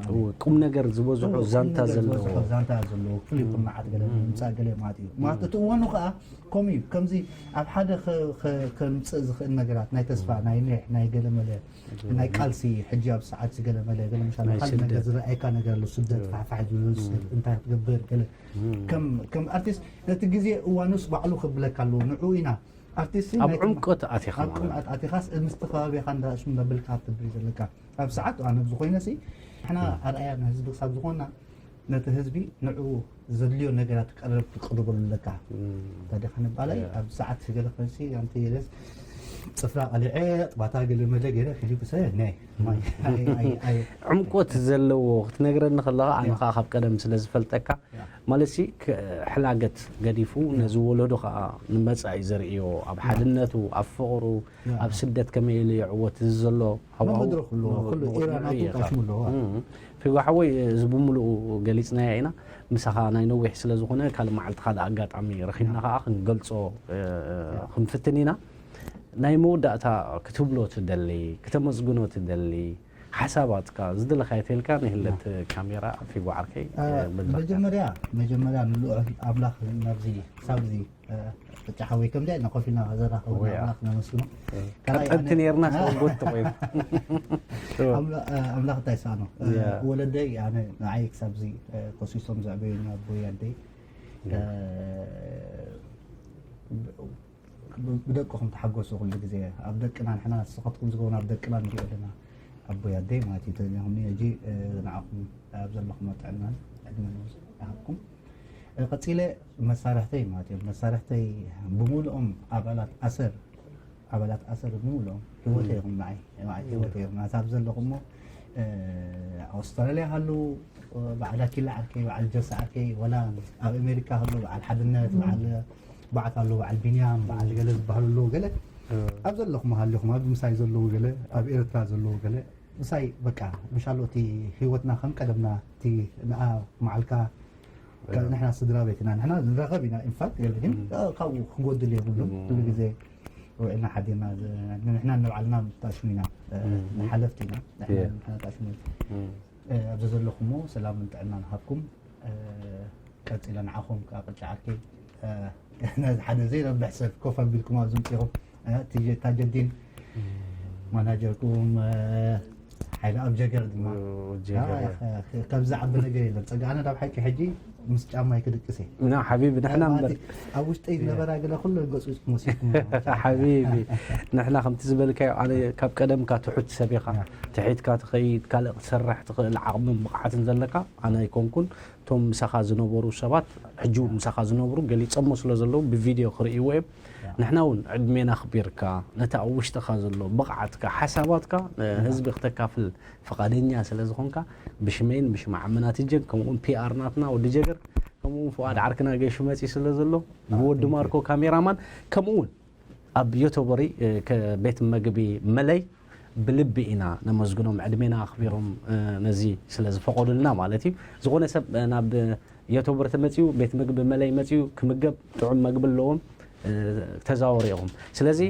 ቁም ነገር ዝበዝሖ ዛንታ ዘለዎ ዛንታ ዘለዎ ፍሉይ ኩርናዓት ገለ ምምፃእ ገለ ማለት እዩ ማለት እቲ እዋኑ ከዓ ከምኡ እዩ ከምዚ ኣብ ሓደ ከምፅእ ዝኽእል ነገራት ናይ ተስፋ ናይ ኒሕ ናይ ገለ መለ ናይ ቃልሲ ሕጂ ኣብ ሰዓት ገለ መለ ገለ ምሻ ካልእ ነገር ዝረኣየካ ነገር ኣሎ ስደት ፋሕፋሕ ዝብል ሰብ እንታይ ክትገብር ገለ ከም ኣርቲስት ነቲ ግዜ እዋኑስ ባዕሉ ክብለካ ኣለዎ ንዑ ኢና ኣርቲስት ኣብ ዕምቆት ኣቲኻ ኣብ ዕምቆት ኣቲኻስ ምስቲ ከባቢኻ እንዳሽም እንዳበልካ ትብሪ ዘለካ ኣብ ሰዓት ኣነ ዝኾይነ ሲ ንሕና ኣርኣያ ንህዝቢ ክሳብ ዝኾንና ነቲ ህዝቢ ንዕኡ ዘድልዮ ነገራት ቀረብ ክትቅርበሉ ኣለካ። ታዲያ ከነባላይ ኣብ ሰዓት ገለ ከንሲ ኣንቲ የለስ ጽፍራ ቀሊዐ ጥባታ ገለ መለ ገለ ፊሊፕ ሰ ናይ ዕምቆት ዘለዎ ክትነግረኒ ከለኻ ኣነ ከዓ ካብ ቀደም ስለ ዝፈልጠካ ማለት ሲ ሕላገት ገዲፉ ነዚ ወለዶ ከዓ ንመፃኢ ዘርእዮ ኣብ ሓድነቱ ኣብ ፍቕሩ ኣብ ስደት ከመይ ኢሉ ይዕወት እዚ ዘሎ ሃዋሁ መድረኽ ኣሎ ኩሉ ኤራ ናቱ ጣሽሙ ኣለዎ ፊጎ ሓወይ እዚ ብምሉኡ ገሊፅናዮ ኢና ምሳኻ ናይ ነዊሕ ስለ ዝኾነ ካልእ መዓልቲ ካልእ ኣጋጣሚ ረኺብና ከዓ ክንገልፆ ክንፍትን ኢና ናይ መወዳእታ ክትብሎ ትደሊ ክተመስግኖ ትደሊ ሓሳባትካ ዝደለኻዮ ተልካ ንህለት ካሜራ ፊጎ ዓርከይ መጀመርያ መጀመርያ ንልዑል ኣምላኽ ናብዚ ክሳብ እዚ ጫሓወይ ከምዚ ኣይና ኮፍ ኢልና ዘራኸበና ኣምላኽ ነመስግኖ። ቀጠንቲ ነርና ከጎት ተቆይኑ። ኣምላኽ እንታይ ይሰኣኖ። ወለደይ ኣነ ንዓይ ክሳብ እዚ ኮሲሶም ዘዕበዩኒ ኣቦይ ኣደይ ብደቅኹም ተሓጎሱ ኩሉ ግዜ ኣብ ደቅና ንሕና ንስኻትኩም ዝገብሩና ኣብ ደቅና ንሪኦ ኣለና። ኣቦይ ኣደይ ማለት እዩ ተዚኹም ሕጂ ንዓኹም ኣብ ዘለኹም ጥዕናን ዕድመን ይሃብኩም። ቀፂለ መሳርሕተይ ማለት እዮም መሳርሕተይ ብምሉኦም ኣባላት ኣሰር ኣባላት ኣሰር ብምሉኦም ህይወተይ ኢኹም ንዓይ ማለት ህይወተይ ኢኹም ናሳብ ዘለኹሞ ኣውስትራልያ ሃሉ በዓል ኣኪላ ዓርከይ በዓል ጀሳ ዓርከይ ወላ ኣብ ኣሜሪካ ሃሉ በዓል ሓድነት በዓል በዓት ኣሎ በዓል ቢንያም በዓል ገለ ዝበሃሉ ኣለዉ ገለ ኣብ ዘለኹም ሃሊኹም ኣብ ምሳይ ዘለዉ ገለ ኣብ ኤርትራ ዘለዉ ገለ ምሳይ በቃ ምሻሎ እቲ ህይወትና ከም ቀደምና እቲ ንኣ መዓልካ ንሕና ስድራ ቤት ኢና ንሕና ንራኸብ ኢና ኢንፋክት ገለ ግን ካብኡ ክጎድል የብሉን ኩሉ ግዜ ውዒልና ሓዲርና ንሕና ንባዕልና ታሽሙ ኢና ንሓለፍቲ ኢና ንሕና ታሽሙ ኣብዚ ዘለኹሞ ሰላምን ጥዕናን ሃብኩም ቀፂለ ንዓኹም ከዓ ቅጫ ዓርከይ ነዚ ሓደ ዘይረብሕ ሰብ ኮፍ ኣቢልኩም ኣብዚ ምፅኹም ታጀዲን ማናጀርኩም ሓይለ ኣብ ጀገር ድማ ካብ ዝዓቢ ነገር የለን ፀጋ ኣነ ናብ ሓቂ ሕጂ ምስ ጫማይ ክድቅስ እየ ና ሓቢቢ ንሕና እምበር ኣብ ውሽጠይ ዝነበራ ገለ ኩሉ ገፁ ወሲድኩም ሓቢቢ ንሕና ከምቲ ዝበልካዮ ኣነ ካብ ቀደምካ ትሑት ሰብ ኢኻ ትሒትካ ትኸይድ ካልእ ክትሰርሕ ትኽእል ዓቕምን ብቕዓትን ዘለካ ኣነ ኣይኮንኩን እቶም ምሳኻ ዝነበሩ ሰባት ሕጂ እውን ምሳኻ ዝነብሩ ገሊፆሞ ስለ ዘለዉ ብቪድዮ ክርእይዎ እዮም ንሕና እውን ዕድሜና ኣኽቢርካ ነቲ ኣብ ውሽጥኻ ዘሎ ብቕዓትካ ሓሳባትካ ንህዝቢ ክተካፍል ፍቓደኛ ስለ ዝኾንካ ብሽመይን ብሽም ዓመና ትጀን ከምኡውን ፒኣር ናትና ወዲ ጀገር ከምኡውን ፍቓድ ዓርክና ገሹ መፂ ስለ ዘሎ ብወዲ ማርኮ ካሜራማን ከምኡውን ኣብ ዮቶቦሪ ቤት መግቢ መለይ ብልቢ ኢና ነመስግኖም፣ ዕድሜና ኣኽቢሮም ነዚ ስለ ዝፈቐዱልና ማለት እዩ። ዝኾነ ሰብ ናብ ዮቶበር ተመጺኡ፣ ቤት ምግቢ መለይ መጺኡ ክምገብ፣ ጥዑም መግቢ ኣለዎም፣ ተዛወሩ ኢኹም። ስለዚ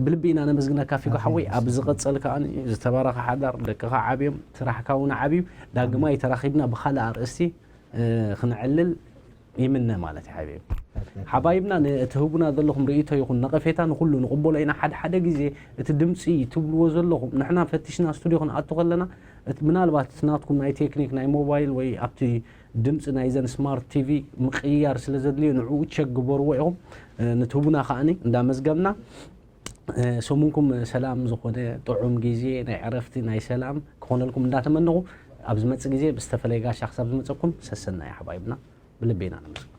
ብልቢ ኢና ነመስግነካ ፊጎ ሓወይ። ኣብ ዝቐጸል ከኣ ዝተባረኸ ሓዳር፣ ደቅኻ ዓብዮም፣ ስራሕካ እውን ዓብዩ። ዳግማይ ተራኺብና ብኻልእ ኣርእስቲ ክንዕልል ይምነ ማለት እዩ ሓቢቢ። ሓባይብና፣ ንእትህቡና ዘለኹም ርእይቶ ይኹን ነቐፌታ ንኹሉ ንቕበሎ ኢና። ሓደ ሓደ ግዜ እቲ ድምፂ ትብልዎ ዘለኹም ንሕና ፈቲሽና ስቱድዮ ክንኣቱ ከለና፣ እቲ ምናልባት እቲ ናትኩም ናይ ቴክኒክ ናይ ሞባይል ወይ ኣብቲ ድምፂ ናይዘን ስማርት ቲቪ ምቕይያር ስለ ዘድልዮ ንዕኡ ቸክ ግበርዎ ኢኹም። ንትህቡና ከዓኒ እንዳመዝገብና ሰሙንኩም ሰላም ዝኾነ ጥዑም ግዜ ናይ ዕረፍቲ ናይ ሰላም ክኾነልኩም እንዳተመነኹ፣ ኣብ ዝመጽእ ግዜ ብዝተፈለየ ጋሻ ክሳብ ዝመጸኩም ሰሰናይ ሓባይብና ብልቢ ኢና ነመስግን።